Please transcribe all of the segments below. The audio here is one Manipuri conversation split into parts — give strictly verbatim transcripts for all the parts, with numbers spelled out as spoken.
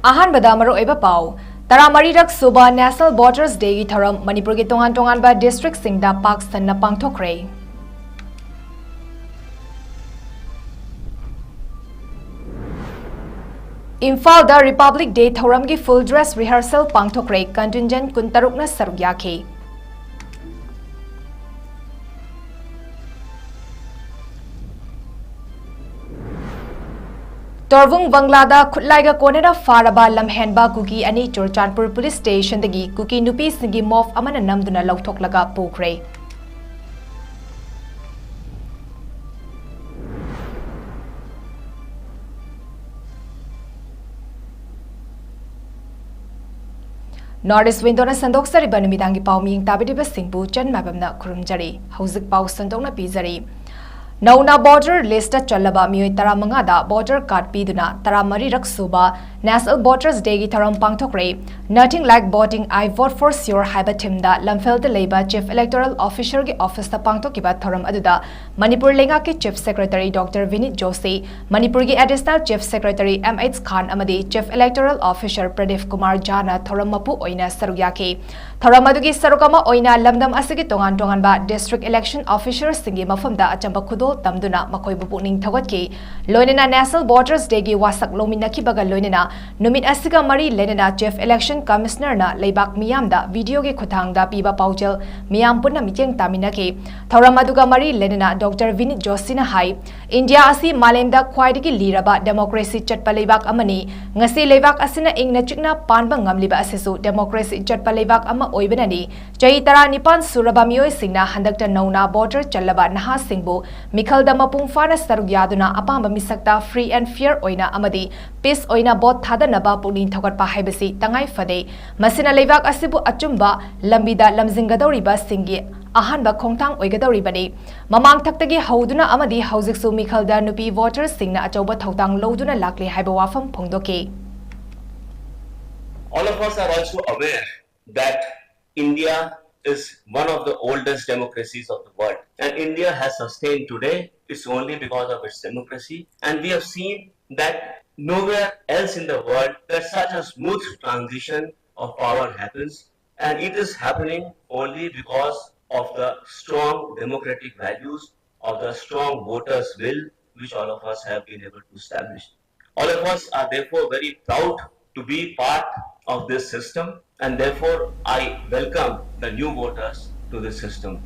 ꯑꯍꯥꯟꯕꯗ ꯃꯔꯨꯑꯣꯏꯕ ꯄꯥꯎ, ꯇꯔꯥꯃꯔꯤꯔꯛ ꯁꯨꯕ National Voters Day ꯒꯤ ꯊꯧꯔꯝ ꯃꯅꯤꯄꯨꯔꯒꯤ ꯇꯣꯉꯥꯟ ꯇꯣꯉꯥꯟꯕ district ꯁꯤꯡꯗ ꯄꯥꯛ ꯁꯟꯅ ꯄꯥꯡꯊꯣꯛꯈ꯭ꯔꯦ꯫ ꯏꯝꯐꯥꯜꯗ Republic Day ꯊꯧꯔꯝꯒꯤ full dress rehearsal ꯄꯥꯡꯊꯣꯛꯈ꯭ꯔꯦ, contingent ꯀꯨꯟꯇꯔꯨꯛꯅ ꯁꯔꯨꯛ ꯌꯥꯈꯤ꯫ ꯇꯣꯔꯕꯨꯡ ꯕꯪꯒ꯭ꯂꯥꯗ ꯈꯨꯠꯂꯥꯏꯒ ꯀꯣꯟꯅꯅ ꯐꯥꯔꯕ ꯂꯝꯍꯦꯟꯕ ꯀꯨꯀꯤ ꯑꯅꯤ ꯆꯨꯔꯆꯥꯟꯄꯨꯔ police station ꯗꯒꯤ ꯀꯨꯀꯤ ꯅꯨꯄꯤꯁꯤꯡꯒꯤ mob ꯑꯃꯅ ꯅꯝꯗꯨꯅ ꯂꯧꯊꯣꯛꯂꯒ ꯄꯨꯈ꯭ꯔꯦ꯫ North East Window ꯅ ꯁꯟꯗꯣꯛꯆꯔꯤꯕ ꯅꯨꯃꯤꯗꯥꯡꯒꯤ ꯄꯥꯎ ꯃꯤꯌꯦꯡ ꯇꯥꯕꯤꯔꯤꯕꯁꯤꯡꯕꯨ ꯆꯟ ꯃꯥꯏꯕꯝꯅ ꯈꯨꯔꯨꯝꯖꯔꯤ꯫ ꯍꯧꯖꯤꯛ ꯄꯥꯎ ꯁꯟꯗꯣꯛꯅ ꯄꯤꯖꯔꯤ꯫ ꯅꯧꯅ voter list ꯇ ꯆꯜꯂꯕ ꯃꯤꯑꯣꯏ ꯇꯔꯥꯃꯉꯥꯗ voter card ꯄꯤꯗꯨꯅ ꯇꯔꯥꯃꯔꯤꯔꯛ ꯁꯨꯕ National Voters Day ꯒꯤ ꯊꯧꯔꯝ ꯄꯥꯡꯊꯣꯛꯈ꯭ꯔꯦ꯫ Nothing like voting, I vote for sure ꯍꯥꯏꯕ theme ꯗ ꯂꯝꯐꯦꯜꯗ ꯂꯩꯕ Chief Electoral Officer ꯒꯤ office ꯇ ꯄꯥꯡꯊꯣꯛꯈꯤꯕ ꯊꯧꯔꯝ ꯑꯗꯨꯗ ꯃꯅꯤꯄꯨꯔ ꯂꯩꯉꯥꯛꯀꯤ Chief Secretary Doctor ꯚꯤꯅꯤꯠ ꯖꯣꯁꯤ, ꯃꯅꯤꯄꯨꯔꯒꯤ Additional Chief Secretary M H Khan ꯑꯃꯗꯤ Chief Electoral Officer Pradeep Kumar ꯖꯥꯅ ꯊꯧꯔꯝ ꯃꯄꯨ ꯑꯣꯏꯅ ꯁꯔꯨꯛ ꯌꯥꯈꯤ꯫ ꯊꯧꯔꯝ ꯑꯗꯨꯒꯤ ꯁꯔꯨꯛ ꯑꯃ ꯑꯣꯏꯅ ꯂꯝꯗꯝ ꯑꯁꯤꯒꯤ ꯇꯣꯉꯥꯟ ꯇꯣꯉꯥꯟꯕ district election officer ꯁꯤꯡꯒꯤ ꯃꯐꯝꯗ ꯑꯆꯝꯕ ꯈꯨꯗꯣꯜ ꯇꯝꯗꯨꯅ ꯃꯈꯣꯏꯕꯨ ꯄꯨꯛꯅꯤꯡ ꯊꯧꯒꯠꯈꯤ꯫ ꯂꯣꯏꯅꯅ National Voters Day ꯒꯤ ꯋꯥꯁꯛ ꯂꯧꯃꯤꯟꯅꯈꯤꯕꯒ ꯂꯣꯏꯅꯅ ꯅꯨꯃꯤꯠ ꯑꯁꯤꯒ ꯃꯔꯤ ꯂꯩꯅꯅ Chief Election Commissioner ꯅ ꯂꯩꯕꯥꯛ ꯃꯤꯌꯥꯝꯗ video ꯒꯤ ꯈꯨꯠꯊꯥꯡꯗ ꯄꯤꯕ ꯄꯥꯎꯖꯦꯜ ꯃꯤꯌꯥꯝ ꯄꯨꯟꯅ ꯃꯤꯠꯌꯦꯡ ꯇꯥꯃꯤꯟꯅꯈꯤ꯫ ꯊꯧꯔꯝ ꯑꯗꯨꯒ ꯃꯔꯤ ꯂꯩꯅꯅ Doctor ꯚꯤꯅꯤꯠ ꯖꯣꯁꯤꯅ ꯍꯥꯏ, ꯏꯟꯗꯤꯌꯥ ꯑꯁꯤ ꯃꯥꯂꯦꯝꯗ ꯈ꯭ꯋꯥꯏꯗꯒꯤ ꯂꯤꯔꯕ democracy ꯆꯠꯄ ꯂꯩꯕꯥꯛ ꯑꯃꯅꯤ꯫ ꯉꯁꯤ ꯂꯩꯕꯥꯛ ꯑꯁꯤꯅ ꯏꯪꯅ ꯆꯤꯛꯅ ꯄꯥꯟꯕ ꯉꯝꯂꯤꯕ ꯑꯁꯤꯁꯨ democracy ꯆꯠꯄ ꯂꯩꯕꯥꯛ ꯑꯃ ꯑꯣꯏꯕꯅꯅꯤ꯫ ꯆꯍꯤ ꯇꯔꯥꯅꯤꯄꯥꯟ ꯁꯨꯔꯕ ꯃꯤꯑꯣꯏꯁꯤꯡꯅ ꯍꯟꯗꯛꯇ ꯅꯧꯅ voter ꯆꯜꯂꯕ ꯅꯍꯥꯁꯤꯡꯕꯨ ꯃꯤꯈꯜꯗ ꯃꯄꯨꯡ ꯐꯥꯅ ꯁꯔꯨꯛ ꯌꯥꯗꯨꯅ ꯑꯄꯥꯝꯕ ꯃꯤꯁꯛꯇ free and fair ꯑꯣꯏꯅ ꯑꯃꯗꯤ peace ꯑꯣꯏꯅ vote ꯊꯥꯗꯅꯕ ꯄꯨꯛꯅꯤꯡ ꯊꯧꯒꯠꯄ ꯍꯥꯏꯕꯁꯤ ꯇꯉꯥꯏ ꯐꯗꯦ꯫ ꯃꯁꯤꯅ ꯂꯩꯕꯥꯛ ꯑꯁꯤꯕꯨ ꯑꯆꯨꯝꯕ ꯂꯝꯕꯤꯗ ꯂꯝꯖꯤꯡꯒꯗꯧꯔꯤꯕꯁꯤꯡꯒꯤ ꯑꯍꯥꯟꯕ ꯈꯣꯡꯊꯥꯡ ꯑꯣꯏꯒꯗꯧꯔꯤꯕꯅꯤ꯫ ꯃꯃꯥꯡꯊꯛꯇꯒꯤ ꯍꯧꯗꯨꯅ ꯑꯃꯗꯤ ꯍꯧꯖꯤꯛꯁꯨ ꯃꯤꯈꯜꯗ ꯅꯨꯄꯤ voter ꯁꯤꯡꯅ ꯑꯆꯧꯕ ꯊꯧꯗꯥꯡ ꯂꯧꯗꯨꯅ ꯂꯥꯛꯂꯤ ꯍꯥꯏꯕ ꯋꯥꯐꯝ ꯐꯣꯡꯗꯣꯛꯈꯤ꯫ All of us are also aware that India is one of the oldest democracies of the world. And India has sustained today, it's only because of its democracy. And we have seen that nowhere else in the world that such a smooth transition of power happens. And it is happening only because of the strong democratic values, of the strong voters' will, which all of us have been able to establish. All of us are therefore very proud to be part of this system, and therefore I welcome the new voters to this system.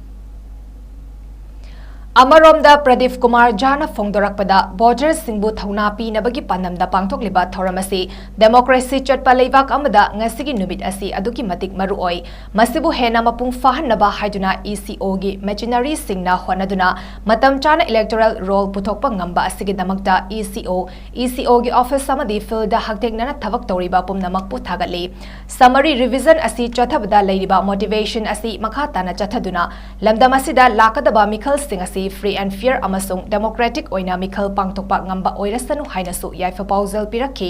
ꯑꯃꯔꯣꯝꯗ ꯄ꯭ꯔꯗꯤꯞ ꯀꯨꯃꯥꯔ ꯖꯥꯅ ꯐꯣꯡꯗꯣꯔꯛꯄꯗ, ꯚꯣꯇꯔꯁꯤꯡꯕꯨ ꯊꯧꯅꯥ ꯄꯤꯅꯕꯒꯤ ꯄꯥꯟꯗꯝꯗ ꯄꯥꯡꯊꯣꯛꯂꯤꯕ ꯊꯧꯔꯝ ꯑꯁꯤ ꯗꯦꯃꯣꯀ꯭ꯔꯦꯁꯤ ꯆꯠꯄ ꯂꯩꯕꯥꯛ ꯑꯃꯗ ꯉꯁꯤꯒꯤ ꯅꯨꯃꯤꯠ ꯑꯁꯤ ꯑꯗꯨꯛꯀꯤ ꯃꯇꯤꯛ ꯃꯔꯨ ꯑꯣꯏ꯫ ꯃꯁꯤꯕꯨ ꯍꯦꯟꯅ ꯃꯄꯨꯡ ꯐꯥꯍꯟꯅꯕ ꯍꯥꯏꯗꯨꯅ ꯏ ꯁꯤ ꯑꯣꯒꯤ ꯃꯦꯆꯤꯅꯔꯤꯁꯤꯡꯅ ꯍꯣꯠꯅꯗꯨꯅ ꯃꯇꯝ ꯆꯥꯅ ꯏꯂꯦꯛꯇꯣꯔꯦꯜ ꯔꯣꯜ ꯄꯨꯊꯣꯛꯄ ꯉꯝꯕ ꯑꯁꯤꯒꯤꯗꯃꯛꯇ ꯏ ꯁꯤ ꯑꯣ, ꯏ ꯁꯤ ꯑꯣꯒꯤ ꯑꯣꯐꯤꯁ ꯑꯃꯗꯤ ꯐꯤꯜꯗ ꯍꯛꯊꯦꯡꯅꯅ ꯊꯕꯛ ꯇꯧꯔꯤꯕ ꯄꯨꯝꯅꯃꯛꯄꯨ ꯊꯥꯒꯠꯂꯤ꯫ ꯁꯃꯔꯤ ꯔꯤꯚꯤꯖꯟ ꯑꯁꯤ ꯆꯠꯊꯕꯗ ꯂꯩꯔꯤꯕ ꯃꯣꯇꯤꯚꯦꯁꯟ ꯑꯁꯤ ꯃꯈꯥ ꯇꯥꯅ ꯆꯠꯊꯗꯨꯅ ꯂꯝꯗꯝ ꯑꯁꯤꯗ ꯂꯥꯛꯀꯗꯕ ꯃꯤꯈꯜꯁꯤꯡ ꯑꯁꯤ ꯐ꯭ꯔꯤ ꯑꯦꯟ ꯐꯤꯌꯔ ꯑꯃꯁꯨꯡ ꯗꯦꯃꯣꯀ꯭ꯔꯦꯇꯤꯛ ꯑꯣꯏꯅ ꯃꯤꯈꯜ ꯄꯥꯡꯊꯣꯛꯄ ꯉꯝꯕ ꯑꯣꯏꯔꯁꯅꯨ ꯍꯥꯏꯅꯁꯨ ꯌꯥꯏꯐ ꯄꯥꯎꯖꯦꯜ ꯄꯤꯔꯛꯈꯤ꯫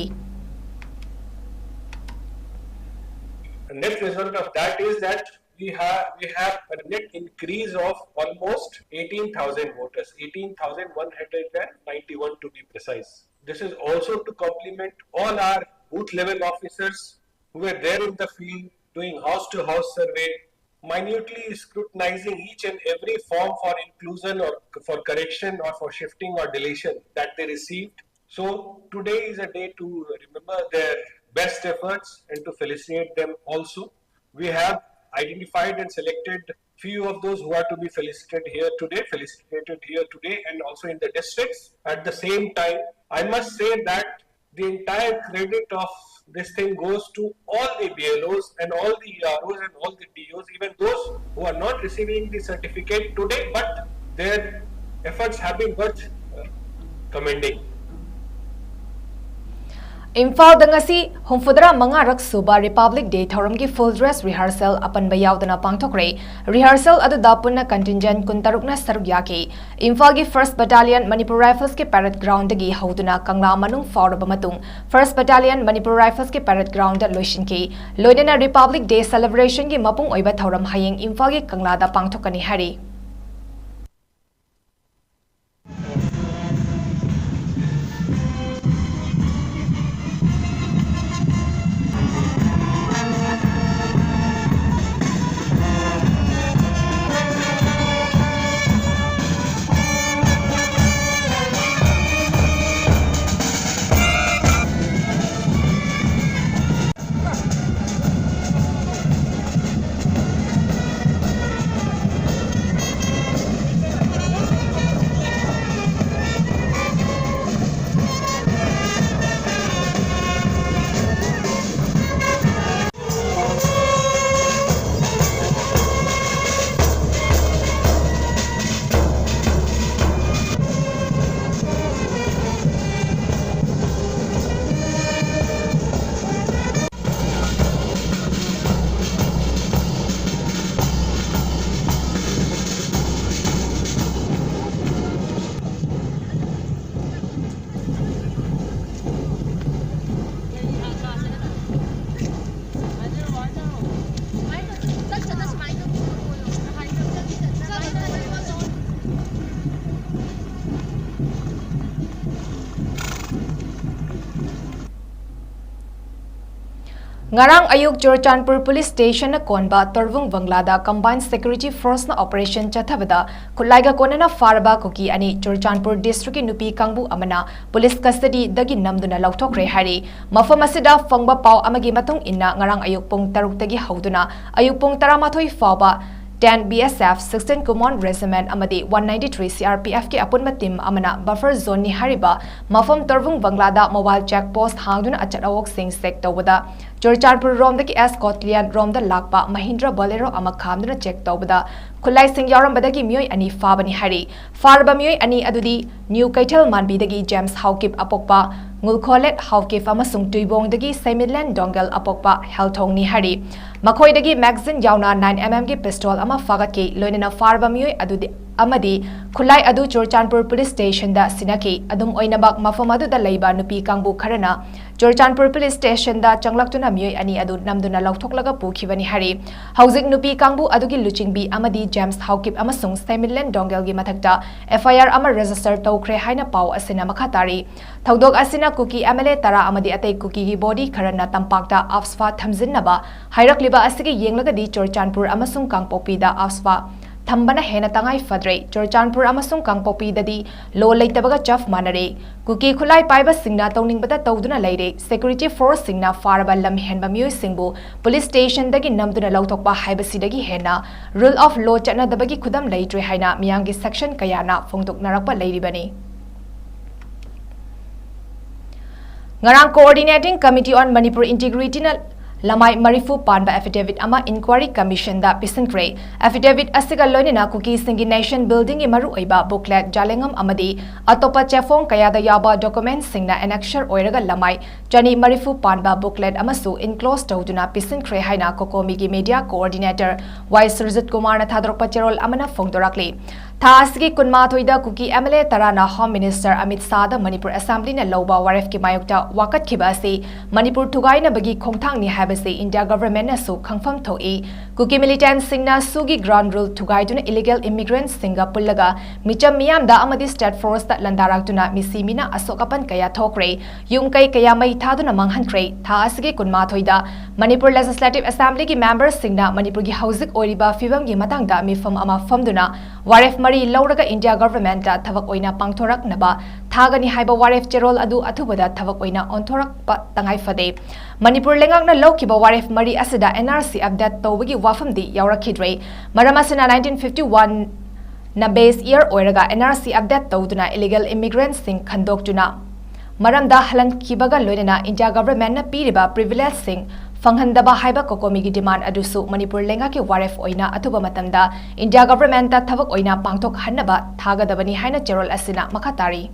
The net result of that is that we have we have a net increase of almost eighteen thousand voters, eighteen thousand one hundred ninety-one to be precise. This is also to compliment all our booth level officers who were there in the field doing house to house survey, minutely scrutinizing each and every form for inclusion or for correction or for shifting or deletion that they received. So today is a day to remember their best efforts and to felicitate them also. We have identified and selected few of those who are to be felicitated here today, felicitated here today and also in the districts. At the same time, I must say that the entire credit of this thing goes to all the B L Os and all the E R Os and all the D Os, even those who are not receiving the certificate today, but their efforts have been worth uh, commending. ꯏꯝꯐꯥꯜꯗ ꯉꯁꯤ ꯍꯨꯝꯐꯨꯇꯔꯥ ꯃꯉꯥꯔꯛ ꯁꯨꯕ Republic Day ꯊꯧꯔꯝꯒꯤ full dress rehearsal ꯑꯄꯟꯕ ꯌꯥꯎꯗꯅ ꯄꯥꯡꯊꯣꯛꯈ꯭ꯔꯦ꯫ Rehearsal ꯑꯗꯨꯗ ꯄꯨꯟꯅ contingent ꯀꯨꯟꯇꯔꯨꯛꯅ ꯁꯔꯨꯛ ꯌꯥꯈꯤ꯫ ꯏꯝꯐꯥꯜꯒꯤ First Battalion Manipur Riflesꯀꯤ parade groundꯗꯒꯤ ꯍꯧꯗꯨꯅ ꯀꯪꯂꯥ ꯃꯅꯨꯡ ꯐꯥꯎꯔꯕ ꯃꯇꯨꯡ First Battalion Manipur Riflesꯀꯤ parade groundꯗ ꯂꯣꯏꯁꯤꯟꯈꯤ꯫ ꯂꯣꯏꯅꯅ Republic Day celebrationꯒꯤ ꯃꯄꯨꯡ ꯑꯣꯏꯕ ꯊꯧꯔꯝ ꯍꯌꯦꯡ ꯏꯝꯐꯥꯜꯒꯤ ꯀꯪꯂꯥꯗ ꯄꯥꯡꯊꯣꯛꯀꯅꯤ ꯍꯥꯏꯔꯤ꯫ ꯉꯔꯥꯡ ꯑꯌꯨꯛ ꯆꯨꯔꯆꯥꯟꯄꯨꯔ Police Stationꯅ ꯀꯣꯟꯕ ꯇꯣꯔꯕꯨꯡ ꯕꯪꯒ꯭ꯂꯥꯗ Combined Security Forceꯅ operation ꯆꯠꯊꯕꯗ ꯈꯨꯠꯂꯥꯏꯒ ꯀꯣꯟꯅꯅ ꯐꯥꯔꯕ ꯀꯨꯀꯤ ꯑꯅꯤ ꯆꯨꯔꯆꯥꯟꯄꯨꯔ districtꯀꯤ ꯅꯨꯄꯤ ꯀꯥꯡꯕꯨ ꯑꯃꯅ police custodyꯗꯒꯤ ꯅꯝꯗꯨꯅ ꯂꯧꯊꯣꯛꯈ꯭ꯔꯦ ꯍꯥꯏꯔꯤ꯫ ꯃꯐꯝ ꯑꯁꯤꯗ ꯐꯪꯕ ꯄꯥꯎ ꯑꯃꯒꯤ ꯃꯇꯨꯡ ꯏꯟꯅ ꯉꯔꯥꯡ ꯑꯌꯨꯛ ꯄꯨꯡ ꯇꯔꯨꯛꯇꯒꯤ ꯍꯧꯗꯨꯅ ꯑꯌꯨꯛ ꯄꯨꯡ ꯇꯔꯥꯃꯥꯊꯣꯏ ꯐꯥꯎꯕ ten B S F, sixteen Command Regiment ꯑꯃꯗꯤ one ninety-three C R P Fꯀꯤ ꯑꯄꯨꯟꯕ team ꯑꯃꯅ buffer zoneꯅꯤ ꯍꯥꯏꯔꯤꯕ ꯃꯐꯝ ꯇꯣꯔꯕꯨꯡ ꯕꯪꯒ꯭ꯂꯥꯗ mobile check post ꯍꯥꯡꯗꯨꯅ ꯑꯆꯠ ꯑꯋꯣꯛꯁꯤꯡ check ꯇꯧꯕꯗ ꯆꯨꯔꯆꯥꯟꯄꯨꯔ ꯔꯣꯝꯗꯒꯤ ꯑꯦꯁ ꯀꯣꯠꯂꯤꯌꯥꯟ ꯔꯣꯝꯗ ꯂꯥꯛꯄ ꯃꯍꯤꯟꯗ꯭ꯔ ꯕꯣꯂꯦꯔꯣ ꯑꯃ ꯈꯥꯝꯗꯨꯅ ꯆꯦꯛ ꯇꯧꯕꯗ ꯈꯨꯠꯂꯥꯏꯁꯤꯡ ꯌꯥꯎꯔꯝꯕꯗꯒꯤ ꯃꯤꯑꯣꯏ ꯑꯅꯤ ꯐꯥꯕꯅꯤ ꯍꯥꯏꯔꯤ꯫ ꯐꯥꯔꯕ ꯃꯤꯑꯣꯏ ꯑꯅꯤ ꯑꯗꯨꯗꯤ ꯅ꯭ꯌꯨ ꯀꯩꯊꯦꯜ ꯃꯥꯟꯕꯤꯗꯒꯤ ꯖꯦꯝꯁ ꯍꯥꯎꯀꯤꯞ ꯑꯄꯣꯛꯄ ꯉꯨꯜꯈꯣꯂꯦꯠ ꯍꯥꯎꯀꯤꯞ ꯑꯃꯁꯨꯡ ꯇꯨꯏꯕꯣꯡꯗꯒꯤ ꯁꯦꯃꯤꯂꯦꯟ ꯗꯣꯡꯒꯦꯜ ꯑꯄꯣꯛꯄ ꯍꯦꯜꯊꯣꯡꯅꯤ ꯍꯥꯏꯔꯤ꯫ ꯃꯈꯣꯏꯗꯒꯤ ꯃꯦꯒꯖꯤꯟ ꯌꯥꯎꯅ ꯅꯥꯏꯟ ꯑꯦꯝ ꯑꯦꯝꯒꯤ ꯄꯤꯁꯇꯣꯜ ꯑꯃ ꯐꯥꯒꯠꯈꯤ꯫ ꯂꯣꯏꯅꯅ ꯐꯥꯔꯕ ꯃꯤꯑꯣꯏ ꯑꯗꯨꯗꯤ ꯑꯃꯗꯤ ꯈꯨꯠꯂꯥꯏ ꯑꯗꯨ ꯆꯨꯔꯆꯥꯟꯄꯨꯔ ꯄꯨꯂꯤꯁ ꯁ꯭ꯇꯦꯁꯟꯗ ꯁꯤꯟꯅꯈꯤ꯫ ꯑꯗꯨꯝ ꯑꯣꯏꯅꯃꯛ, ꯃꯐꯝ ꯑꯗꯨꯗ ꯂꯩꯕ ꯅꯨꯄꯤ ꯀꯥꯡꯕꯨ ꯈꯔꯅ ꯆꯨꯔꯆꯥꯟꯄꯨꯔ ꯄꯨꯂꯤꯁ ꯁ꯭ꯇꯦꯁꯟꯗ ꯆꯪꯂꯛꯇꯨꯅ ꯃꯤꯑꯣꯏ ꯑꯅꯤ ꯑꯗꯨ ꯅꯝꯗꯨꯅ ꯂꯧꯊꯣꯛꯂꯒ ꯄꯨꯈꯤꯕꯅꯤ ꯍꯥꯏꯔꯤ꯫ ꯍꯧꯖꯤꯛ ꯅꯨꯄꯤ ꯀꯥꯡꯕꯨ ꯑꯗꯨꯒꯤ ꯂꯨꯆꯤꯡꯕꯤ ꯑꯃꯗꯤ ꯖꯦꯝꯁ ꯍꯥꯎꯀꯤꯞ ꯑꯃꯁꯨꯡ ꯁꯦꯃꯤꯂꯦꯟ ꯗꯣꯡꯒꯦꯜꯒꯤ ꯃꯊꯛꯇ ꯑꯦꯐ ꯑꯥꯏ ꯑꯥꯔ ꯑꯃ ꯔꯦꯖꯤꯁꯇꯔ ꯇꯧꯈ꯭ꯔꯦ ꯍꯥꯏꯅ ꯄꯥꯎ ꯑꯁꯤꯅ ꯃꯈꯥ ꯇꯥꯔꯤ꯫ ꯊꯧꯗꯣꯛ ꯑꯁꯤꯅ ꯀꯨꯀꯤ ꯑꯦꯝ ꯑꯦꯜ ꯑꯦ ꯇꯔꯥ ꯑꯃꯗꯤ ꯑꯇꯩ ꯀꯨꯀꯤꯒꯤ ꯕꯣꯗꯤ ꯈꯔꯅ ꯇꯝꯄꯥꯛꯇ ꯑꯐꯁ꯭ꯕꯥ ꯊꯝꯖꯤꯟꯅꯕ ꯍꯥꯏꯔꯛꯂꯤꯕ ꯑꯁꯤꯒꯤ ꯌꯦꯡꯂꯒꯗꯤ ꯆꯨꯔꯆꯥꯟꯄꯨꯔ ꯑꯃꯁꯨꯡ ꯀꯥꯡꯄꯣꯛꯄꯤꯗ ꯑꯐꯁ꯭ꯕꯥ ꯊꯝꯕꯅ ꯍꯦꯟꯅ ꯇꯉꯥꯏ ꯐꯗ꯭ꯔꯦ꯫ ꯆꯨꯔꯆꯥꯟꯄꯨꯔ ꯑꯃꯁꯨꯡ ꯀꯥꯡꯄꯣꯛꯄꯤꯗꯗꯤ ꯂꯣ ꯂꯩꯇꯕꯒ ꯆꯞ ꯃꯥꯟꯅꯔꯦ꯫ ꯀꯨꯀꯤ ꯈꯨꯠꯂꯥꯏ ꯄꯥꯏꯕꯁꯤꯡꯅ ꯇꯧꯅꯤꯡꯕꯗ ꯇꯧꯗꯨꯅ ꯂꯩꯔꯦ꯫ ꯁꯦꯀ꯭ꯌꯨꯔꯤꯇꯤ ꯐꯣꯔꯁꯁꯤꯡꯅ ꯐꯥꯔꯕ ꯂꯝꯍꯦꯟꯕ ꯃꯤꯑꯣꯏꯁꯤꯡꯕꯨ ꯄꯨꯂꯤꯁ ꯁ꯭ꯇꯦꯁꯟꯗꯒꯤ ꯅꯝꯗꯨꯅ ꯂꯧꯊꯣꯛꯄ ꯍꯥꯏꯕꯁꯤꯗꯒꯤ ꯍꯦꯟꯅ ꯔꯨꯜ ꯑꯣꯐ ꯂꯣ ꯆꯠꯅꯗꯕꯒꯤ ꯈꯨꯗꯝ ꯂꯩꯇ꯭ꯔꯦ ꯍꯥꯏꯅ ꯃꯤꯌꯥꯝꯒꯤ ꯁꯦꯛꯁꯟ ꯀꯌꯥꯅ ꯐꯣꯡꯗꯣꯛꯅꯔꯛꯄ ꯂꯩꯔꯤꯕꯅꯤ꯫ ꯉꯔꯥꯡ Coordinating Committee on Manipur Integrityꯅ ꯂꯃꯥꯏ ꯃꯔꯤꯐꯨ ꯄꯥꯟꯕ affidavit ꯑꯃ Inquiry Commissionꯗ ꯄꯤꯁꯤꯟꯈ꯭ꯔꯦ꯫ Affidavit ꯑꯁꯤꯒ ꯂꯣꯏꯅꯅ ꯀꯨꯀꯤꯁꯤꯡꯒꯤ nation buildingꯒꯤ ꯃꯔꯨꯑꯣꯏꯕ booklet, ꯖꯥꯂꯦꯡꯉꯝ ꯑꯃꯗꯤ ꯑꯇꯣꯞꯄ ꯆꯦꯐꯣꯡ ꯀꯌꯥꯗ ꯌꯥꯎꯕ documentꯁꯤꯡꯅ annexure ꯑꯣꯏꯔꯒ ꯂꯃꯥꯏ ꯆꯅꯤ ꯃꯔꯤꯐꯨ ꯄꯥꯟꯕ booklet ꯑꯃꯁꯨ enclose ꯇꯧꯗꯨꯅ ꯄꯤꯁꯤꯟꯈ꯭ꯔꯦ ꯍꯥꯏꯅ COCOMIꯒꯤ media coordinator ꯋꯥꯏ ꯁꯨꯔꯖꯤꯠ ꯀꯨꯃꯥꯔꯅ ꯊꯥꯗꯣꯔꯛꯄ ꯆꯦꯔꯣꯜ ꯑꯃꯅ ꯐꯣꯡꯗꯣꯔꯛꯂꯤ꯫ ꯊꯥ ꯑꯁꯤꯒꯤ ꯀꯨꯟꯃꯥꯊꯣꯏꯗ ꯀꯨꯀꯤ ꯑꯦꯝ ꯑꯦꯜ ꯑꯦ ꯇꯔꯥꯅ Home Minister ꯑꯃꯤꯠ ꯁꯥꯍꯗ ꯃꯅꯤꯄꯨꯔ Assemblyꯅ ꯂꯧꯕ ꯋꯥꯔꯦꯞꯀꯤ ꯃꯥꯌꯣꯛꯇ ꯋꯥꯀꯠꯈꯤꯕ ꯑꯁꯤ ꯃꯅꯤꯄꯨꯔ ꯊꯨꯒꯥꯏꯅꯕꯒꯤ ꯈꯣꯡꯊꯥꯡꯅꯤ ꯍꯥꯏꯕꯁꯤ India Governmentꯅꯁꯨ ꯈꯪꯐꯝ ꯊꯣꯛꯏ꯫ ꯀꯨꯀꯤ militantꯁꯤꯡꯅ SoOꯒꯤ ground rule ꯊꯨꯒꯥꯏꯗꯨꯅ illegal immigrantꯁꯤꯡꯒ ꯄꯨꯜꯂꯒ ꯃꯤꯆꯝ ꯃꯤꯌꯥꯝꯗ ꯑꯃꯗꯤ state forceꯇ ꯂꯥꯟꯗꯥꯔꯛꯇꯨꯅ ꯃꯤꯁꯤ ꯃꯤꯅꯥ ꯑꯁꯣꯛ ꯑꯄꯟ ꯀꯌꯥ ꯊꯣꯛꯈ꯭ꯔꯦ꯫ ꯌꯨꯝ ꯀꯩ ꯀꯌꯥ ꯃꯩ ꯊꯥꯗꯨꯅ ꯃꯥꯡꯍꯟꯈ꯭ꯔꯦ꯫ ꯊꯥ ꯑꯁꯤꯒꯤ ꯀꯨꯟꯃꯥꯊꯣꯏꯗ ꯃꯅꯤꯄꯨꯔ Legislative Assemblyꯒꯤ memberꯁꯤꯡꯅ ꯃꯅꯤꯄꯨꯔꯒꯤ ꯍꯧꯖꯤꯛ ꯑꯣꯏꯔꯤꯕ ꯐꯤꯕꯝꯒꯤ ꯃꯇꯥꯡꯗ ꯃꯤꯐꯝ ꯑꯃ ꯐꯝꯗꯨꯅ ꯋꯥꯔꯦꯞ ꯃꯔꯤ ꯂꯧꯔꯒ India Governmentꯇ ꯊꯕꯛ ꯑꯣꯏꯅ ꯄꯥꯡꯊꯣꯔꯛꯅꯕ ꯊꯥꯒꯅꯤ ꯍꯥꯏꯕ ꯋꯥꯔꯦꯞ ꯆꯦꯔꯣꯜ ꯑꯗꯨ ꯑꯊꯨꯕꯗ ꯊꯕꯛ ꯑꯣꯏꯅ ꯑꯣꯟꯊꯣꯔꯛꯄ ꯇꯉꯥꯏ ꯐꯗꯦ꯫ ꯃꯅꯤꯄꯨꯔ ꯂꯩꯉꯥꯛꯅ ꯂꯧꯈꯤꯕ ꯋꯥꯔꯦꯞ ꯃꯔꯤ ꯑꯁꯤꯗ N R C update ꯇꯧꯕꯒꯤ ꯋꯥꯐꯝꯗꯤ ꯌꯥꯎꯔꯛꯈꯤꯗ꯭ꯔꯦ꯫ ꯃꯔꯝ ꯑꯁꯤꯅ nineteen fifty one ꯅ base year ꯑꯣꯏꯔꯒ N R C update ꯇꯧꯗꯨꯅ illegal immigrantꯁꯤꯡ ꯈꯟꯗꯣꯛꯇꯨꯅ ꯃꯔꯝꯗ ꯍꯜꯍꯟꯈꯤꯕꯒ ꯂꯣꯏꯅꯅ ꯏꯟꯗꯤꯌꯥ ꯒꯚꯔꯟꯃꯦꯟꯠꯅ ꯄꯤꯔꯤꯕ ꯄ꯭ꯔꯤꯚꯤꯂꯦꯖꯁꯤꯡ ꯐꯪꯍꯟꯗꯕ ꯍꯥꯏꯕ ꯀꯣꯀꯣꯃꯤꯒꯤ ꯗꯤꯃꯥꯟꯗ ꯑꯗꯨꯁꯨ ꯃꯅꯤꯄꯨꯔ ꯂꯩꯉꯥꯛꯀꯤ ꯋꯥꯔꯦꯞ ꯑꯣꯏꯅ ꯑꯊꯨꯕ ꯃꯇꯝꯗ ꯏꯟꯗꯤꯌꯥ ꯒꯚꯔꯟꯃꯦꯟꯠꯇ ꯊꯕꯛ ꯑꯣꯏꯅ ꯄꯥꯡꯊꯣꯛꯍꯟꯅꯕ ꯊꯥꯒꯗꯕꯅꯤ ꯍꯥꯏꯅ ꯆꯦꯔꯣꯜ ꯑꯁꯤꯅ ꯃꯈꯥ ꯇꯥꯔꯤ꯫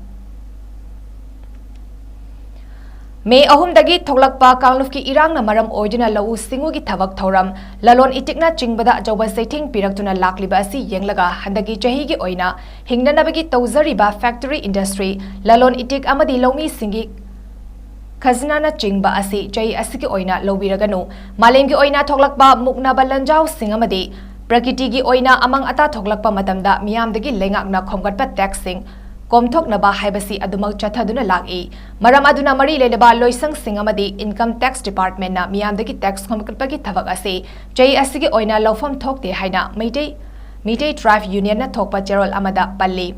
ꯃꯦ ꯑꯍꯨꯝꯗꯒꯤ ꯊꯣꯛꯂꯛꯄ ꯀꯥꯡꯂꯨꯞꯀꯤ ꯏꯔꯥꯡꯅ ꯃꯔꯝ ꯑꯣꯏꯗꯨꯅ ꯂꯧꯎ ꯁꯤꯡꯎꯒꯤ ꯊꯕꯛ ꯊꯧꯔꯝ, ꯂꯂꯣꯟ ꯏꯇꯤꯛꯅ ꯆꯤꯡꯕꯗ ꯑꯆꯧꯕ ꯆꯩꯊꯦꯡ ꯄꯤꯔꯛꯇꯨꯅ ꯂꯥꯛꯂꯤꯕ ꯑꯁꯤ ꯌꯦꯡꯂꯒ ꯍꯟꯗꯛꯀꯤ ꯆꯍꯤꯒꯤ ꯑꯣꯏꯅ ꯍꯤꯡꯅꯅꯕꯒꯤ ꯇꯧꯖꯔꯤꯕ ꯐꯦꯛꯇꯔꯤ ꯏꯟꯗꯁꯇ꯭ꯔꯤ, ꯂꯂꯣꯟ ꯏꯇꯤꯛ ꯑꯃꯗꯤ ꯂꯧꯃꯤꯁꯤꯡꯒꯤ ꯈꯖꯅꯥꯅꯆꯤꯡꯕ ꯑꯁꯤ ꯆꯍꯤ ꯑꯁꯤꯒꯤ ꯑꯣꯏꯅ ꯂꯧꯕꯤꯔꯒꯅꯨ꯫ ꯃꯥꯂꯦꯝꯒꯤ ꯑꯣꯏꯅ ꯊꯣꯛꯂꯛꯄ ꯃꯨꯛꯅꯕ ꯂꯥꯟꯖꯥꯎꯁꯤꯡ ꯑꯃꯗꯤ ꯄ꯭ꯔꯀꯤꯇꯤꯒꯤ ꯑꯣꯏꯅ ꯑꯃꯥꯡ ꯑꯇꯥ ꯊꯣꯛꯂꯛꯄ ꯃꯇꯝꯗ ꯃꯤꯌꯥꯝꯗꯒꯤ ꯂꯩꯉꯥꯛꯅ ꯈꯣꯝꯒꯠꯄ ꯇꯦꯛꯁꯁꯤꯡ ꯀꯣꯝꯊꯣꯛꯅꯕ ꯍꯥꯏꯕꯁꯤ ꯑꯗꯨꯃꯛ ꯆꯠꯊꯗꯨꯅ ꯂꯥꯛꯏ꯫ ꯃꯔꯝ ꯑꯗꯨꯅ ꯃꯔꯤ ꯂꯩꯅꯕ ꯂꯣꯏꯁꯪꯁꯤꯡ ꯑꯃꯗꯤ ꯏꯟꯀꯝ ꯇꯦꯛꯁ ꯗꯤꯄꯥꯔꯠꯃꯦꯟꯠꯅ ꯃꯤꯌꯥꯝꯗꯒꯤ ꯇꯦꯛꯁ ꯈꯣꯝꯒꯠꯄꯒꯤ ꯊꯕꯛ ꯑꯁꯤ ꯆꯍꯤ ꯑꯁꯤꯒꯤ ꯑꯣꯏꯅ ꯂꯧꯐꯝ ꯊꯣꯛꯇꯦ ꯍꯥꯏꯅ ꯃꯩꯇꯩ, ꯃꯤꯇꯩ ꯇ꯭ꯔꯥꯏꯕ ꯌꯨꯅꯤꯌꯟꯅ ꯊꯣꯛꯄ ꯆꯦꯔꯣꯜ ꯑꯃꯗ ꯄꯜꯂꯤ꯫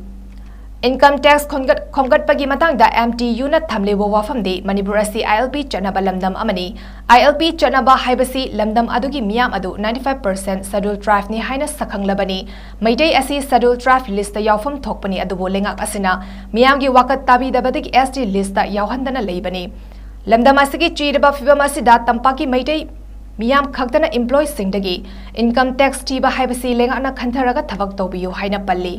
ꯏꯟꯀꯝ ꯇꯦꯛꯁ ꯈꯣꯝꯒꯠ-, ꯈꯣꯝꯒꯠꯄꯒꯤ ꯃꯇꯥꯡꯗ ꯑꯦꯝ ꯇꯤ ꯌꯨꯅ ꯊꯝꯂꯤꯕ ꯋꯥꯐꯝꯗꯤ ꯃꯅꯤꯄꯨꯔ ꯑꯁꯤ ꯑꯥꯏ ꯑꯦꯜ ꯄꯤ ꯆꯠꯅꯕ ꯂꯝꯗꯝ ꯑꯃꯅꯤ꯫ ꯑꯥꯏ ꯑꯦꯜ ꯄꯤ ꯆꯠꯅꯕ ꯍꯥꯏꯕꯁꯤ ꯂꯝꯗꯝ ꯑꯗꯨꯒꯤ ꯃꯤꯌꯥꯝ ꯑꯗꯨ ninety five percent Scheduled Tribeꯅꯤ ꯍꯥꯏꯅ ꯁꯛꯈꯪꯂꯕꯅꯤ꯫ ꯃꯩꯇꯩ ꯑꯁꯤ Scheduled Tribe listꯇ ꯌꯥꯎꯐꯝ ꯊꯣꯛꯄꯅꯤ, ꯑꯗꯨꯕꯨ ꯂꯩꯉꯥꯛ ꯑꯁꯤꯅ ꯃꯤꯌꯥꯝꯒꯤ ꯋꯥꯀꯠ ꯇꯥꯕꯤꯗꯕꯗꯒꯤ ꯑꯦꯁ ꯇꯤ listꯇ ꯌꯥꯎꯍꯟꯗꯅ ꯂꯩꯕꯅꯤ꯫ ꯂꯝꯗꯝ ꯑꯁꯤꯒꯤ ꯆꯤꯔꯕ ꯐꯤꯕꯝ ꯑꯁꯤꯗ ꯇꯝꯄꯥꯛꯀꯤ ꯃꯩꯇꯩ ꯃꯤꯌꯥꯝ ꯈꯛꯇꯅ employeeꯁꯤꯡꯗꯒꯤ ꯏꯟꯀꯝ ꯇꯦꯛꯁ ꯊꯤꯕ ꯍꯥꯏꯕꯁꯤ ꯂꯩꯉꯥꯛꯅ ꯈꯟꯊꯔꯒ ꯊꯕꯛ ꯇꯧꯕꯤꯌꯨ ꯍꯥꯏꯅ ꯄꯜꯂꯤ꯫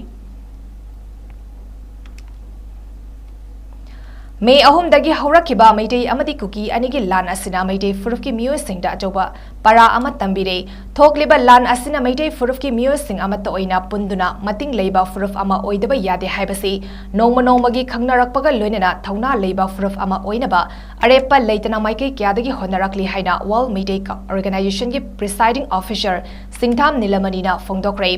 ꯃꯦ ꯑꯍꯨꯝꯗꯒꯤ ꯍꯧꯔꯛꯈꯤꯕ ꯃꯩꯇꯩ ꯑꯃꯗꯤ ꯀꯨꯀꯤ ꯑꯅꯤꯒꯤ ꯂꯥꯟ ꯑꯁꯤꯅ ꯃꯩꯇꯩ ꯐꯨꯔꯨꯞꯀꯤ ꯃꯤꯑꯣꯏꯁꯤꯡꯗ ꯑꯆꯧꯕ ꯄꯔꯥ ꯑꯃ ꯇꯝꯕꯤꯔꯦ꯫ ꯊꯣꯛꯂꯤꯕ ꯂꯥꯟ ꯑꯁꯤꯅ ꯃꯩꯇꯩ ꯐꯨꯔꯨꯞꯀꯤ ꯃꯤꯑꯣꯏꯁꯤꯡ ꯑꯃꯠꯇ ꯑꯣꯏꯅ ꯄꯨꯟꯗꯨꯅ ꯃꯇꯤꯡ ꯂꯩꯕ ꯐꯨꯔꯨꯞ ꯑꯃ ꯑꯣꯏꯗꯕ ꯌꯥꯗꯦ ꯍꯥꯏꯕꯁꯤ ꯅꯣꯡꯃ ꯅꯣꯡꯃꯒꯤ ꯈꯪꯅꯔꯛꯄꯒ ꯂꯣꯏꯅꯅ ꯊꯧꯅꯥ ꯂꯩꯕ ꯐꯨꯔꯨꯞ ꯑꯃ ꯑꯣꯏꯅꯕ ꯑꯔꯦꯞꯄ ꯂꯩꯇꯅ ꯃꯥꯏꯀꯩ ꯀꯌꯥꯗꯒꯤ ꯍꯣꯠꯅꯔꯛꯂꯤ ꯍꯥꯏꯅ World Meitei Organizationꯒꯤ Presiding Officer ꯁꯤꯡꯊꯥꯝ ꯅꯤꯂꯃꯅꯤꯅ ꯐꯣꯡꯗꯣꯛꯈ꯭ꯔꯦ꯫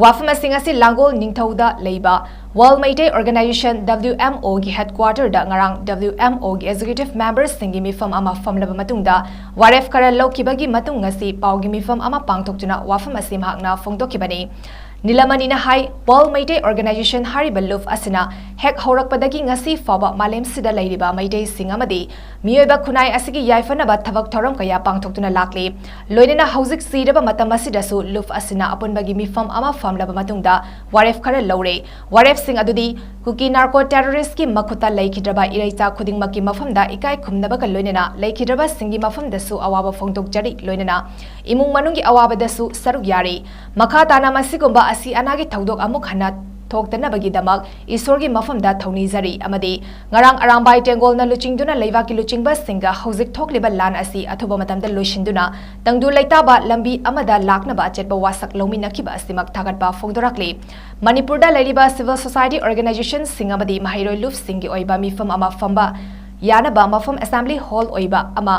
ꯋꯥꯐꯝꯁꯤꯡ ꯑꯁꯤ ꯂꯥꯡꯒꯣꯜ ꯅꯤꯡꯊꯧꯗ ꯂꯩꯕ World Meitei Organization, WMOꯒꯤ headquarterꯗ ꯉꯔꯥꯡ WMOꯒꯤ executive memberꯁꯤꯡꯒꯤ ꯃꯤꯐꯝ ꯑꯃ ꯐꯝꯂꯕ ꯃꯇꯨꯡꯗ ꯋꯥꯔꯦꯞ ꯈꯔ ꯂꯧꯈꯤꯕꯒꯤ ꯃꯇꯨꯡ ꯉꯁꯤ ꯄꯥꯎꯒꯤ ꯃꯤꯐꯝ ꯑꯃ ꯄꯥꯡꯊꯣꯛꯇꯨꯅ ꯋꯥꯐꯝ ꯑꯁꯤ ꯃꯍꯥꯛꯅ ꯐꯣꯡꯗꯣꯛꯈꯤꯕꯅꯤ꯫ ꯅꯤꯂꯃꯅꯤꯅ ꯍꯥꯏ, World Meitei Organization ꯍꯥꯏꯔꯤꯕ ꯂꯨꯞ ꯑꯁꯤꯅ ꯍꯦꯛ ꯍꯧꯔꯛꯄꯗꯒꯤ ꯉꯁꯤ ꯐꯥꯎꯕ ꯃꯥꯂꯦꯝꯁꯤꯗ ꯂꯩꯔꯤꯕ ꯃꯩꯇꯩꯁꯤꯡ ꯑꯃꯗꯤ ꯃꯤꯑꯣꯏꯕ ꯈꯨꯟꯅꯥꯏ ꯑꯁꯤꯒꯤ ꯌꯥꯏꯐꯅꯕ ꯊꯕꯛ ꯊꯧꯔꯝ ꯀꯌꯥ ꯄꯥꯡꯊꯣꯛꯇꯨꯅ ꯂꯥꯛꯂꯤ꯫ ꯂꯣꯏꯅꯅ ꯍꯧꯖꯤꯛ ꯁꯤꯔꯕ ꯃꯇꯝ ꯑꯁꯤꯗꯁꯨ ꯂꯨꯞ ꯑꯁꯤꯅ ꯑꯄꯨꯟꯕꯒꯤ ꯃꯤꯐꯝ ꯑꯃ ꯐꯝꯂꯕ ꯃꯇꯨꯡꯗ ꯋꯥꯔꯦꯞ ꯈꯔ ꯂꯧꯔꯦ꯫ ꯋꯥꯔꯦꯞꯁꯤꯡ ꯑꯗꯨꯗꯤ ꯀꯨꯀꯤ ꯅꯥꯔꯀꯣ ꯇꯦꯔꯣꯔꯤꯁ꯭ꯠꯀꯤ ꯃꯈꯨꯠꯇ ꯂꯩꯈꯤꯗ꯭ꯔꯕ ꯏꯔꯩꯆꯥ ꯈꯨꯗꯤꯡꯃꯛꯀꯤ ꯃꯐꯝꯗ ꯏꯀꯥꯏ ꯈꯨꯝꯅꯕꯒ ꯂꯣꯏꯅꯅ ꯂꯩꯈꯤꯗ꯭ꯔꯕꯁꯤꯡꯒꯤ ꯃꯐꯝꯗꯁꯨ ꯑꯋꯥꯕ ꯐꯣꯡꯗꯣꯛꯆꯔꯤ, ꯂꯣꯏꯅꯅ ꯏꯃꯨꯡ ꯃꯅꯨꯡꯒꯤ ꯑꯋꯥꯕꯗꯁꯨ ꯁꯔꯨꯛ ꯌꯥꯔꯤ꯫ ꯃꯈꯥ ꯇꯥꯅ ꯃꯁꯤꯒꯨꯝꯕ ꯑꯁꯤ ꯑꯅꯥꯒꯤ ꯊꯧꯗꯣꯛ ꯑꯃꯨꯛ ꯍꯟꯅ ꯊꯣꯛꯇꯅꯕꯒꯤꯗꯃꯛ ꯏꯁꯣꯔꯒꯤ ꯃꯐꯝꯗ ꯊꯧꯅꯤꯖꯔꯤ ꯑꯃꯗꯤ ꯉꯔꯥꯡ ꯑꯔꯥꯝꯕꯥꯏ ꯇꯦꯡꯒꯣꯜꯅ ꯂꯨꯆꯤꯡꯗꯨꯅ ꯂꯩꯕꯥꯛꯀꯤ ꯂꯨꯆꯤꯡꯕꯁꯤꯡꯒ ꯍꯧꯖꯤꯛ ꯊꯣꯛꯂꯤꯕ ꯂꯥꯟ ꯑꯁꯤ ꯑꯊꯨꯕ ꯃꯇꯝꯗ ꯂꯣꯏꯁꯤꯟꯗꯨꯅ ꯇꯪꯗꯨ ꯂꯩꯇꯥꯕ ꯂꯝꯕꯤ ꯑꯃꯗ ꯂꯥꯛꯅꯕ ꯑꯆꯦꯠꯄ ꯋꯥꯁꯛ ꯂꯧꯃꯤꯟꯅꯈꯤꯕ ꯑꯁꯤꯃꯛ ꯊꯥꯒꯠꯄ ꯐꯣꯡꯗꯣꯔꯛꯂꯤ꯫ ꯃꯅꯤꯄꯨꯔꯗ ꯂꯩꯔꯤꯕ civil society organisationꯁꯤꯡ ꯑꯃꯗꯤ ꯃꯍꯩꯔꯣꯏ ꯂꯨꯞꯁꯤꯡꯒꯤ ꯑꯣꯏꯕ ꯃꯤꯐꯝ ꯑꯃ ꯐꯝꯕ ꯌꯥꯅꯕ ꯃꯐꯝ assembly hall ꯑꯣꯏꯕ ꯑꯃ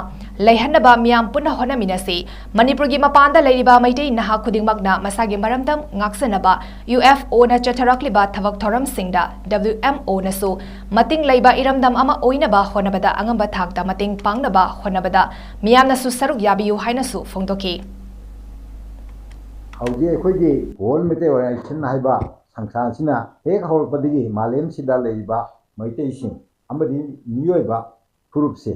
ꯂꯩꯍꯟꯅꯕ ꯃꯤꯌꯥꯝ ꯄꯨꯟꯅ ꯍꯣꯠꯅꯃꯤꯟꯅꯁꯤ꯫ ꯃꯅꯤꯄꯨꯔꯒꯤ ꯃꯄꯥꯟꯗ ꯂꯩꯔꯤꯕ ꯃꯩꯇꯩ ꯅꯍꯥ ꯈꯨꯗꯤꯡꯃꯛꯅ ꯃꯁꯥꯒꯤ ꯃꯔꯝꯗꯝ ꯉꯥꯛꯆꯅꯕ UFOꯅ ꯆꯠꯊꯔꯛꯂꯤꯕ ꯊꯕꯛ ꯊꯧꯔꯝꯁꯤꯡꯗ WMOꯅꯁꯨ ꯃꯇꯤꯡ ꯂꯩꯕ ꯏꯔꯝꯗꯝ ꯑꯃ ꯑꯣꯏꯅꯕ ꯍꯣꯠꯅꯕꯗ ꯑꯉꯝꯕ ꯊꯥꯛꯇ ꯃꯇꯦꯡ ꯄꯥꯡꯅꯕ ꯍꯣꯠꯅꯕꯗ ꯃꯤꯌꯥꯝꯅꯁꯨ ꯁꯔꯨꯛ ꯌꯥꯕꯤꯌꯨ ꯍꯥꯏꯅꯁꯨ ꯐꯣꯡꯗꯣꯛꯈꯤ꯫ ꯍꯧꯖꯤꯛ ꯑꯩꯈꯣꯏꯒꯤ World Meitei Organization ꯍꯥꯏꯕ ꯁꯪꯁꯊꯥꯟ ꯑꯁꯤꯅ ꯍꯦꯛ ꯍꯧꯔꯛꯄꯗꯒꯤ ꯃꯥꯂꯦꯝꯁꯤꯗ ꯂꯩꯔꯤꯕ ꯃꯩꯇꯩꯁꯤꯡ ꯑꯃꯗꯤ ꯃꯤꯑꯣꯏꯕ ꯐꯨꯔꯨꯞꯁꯦ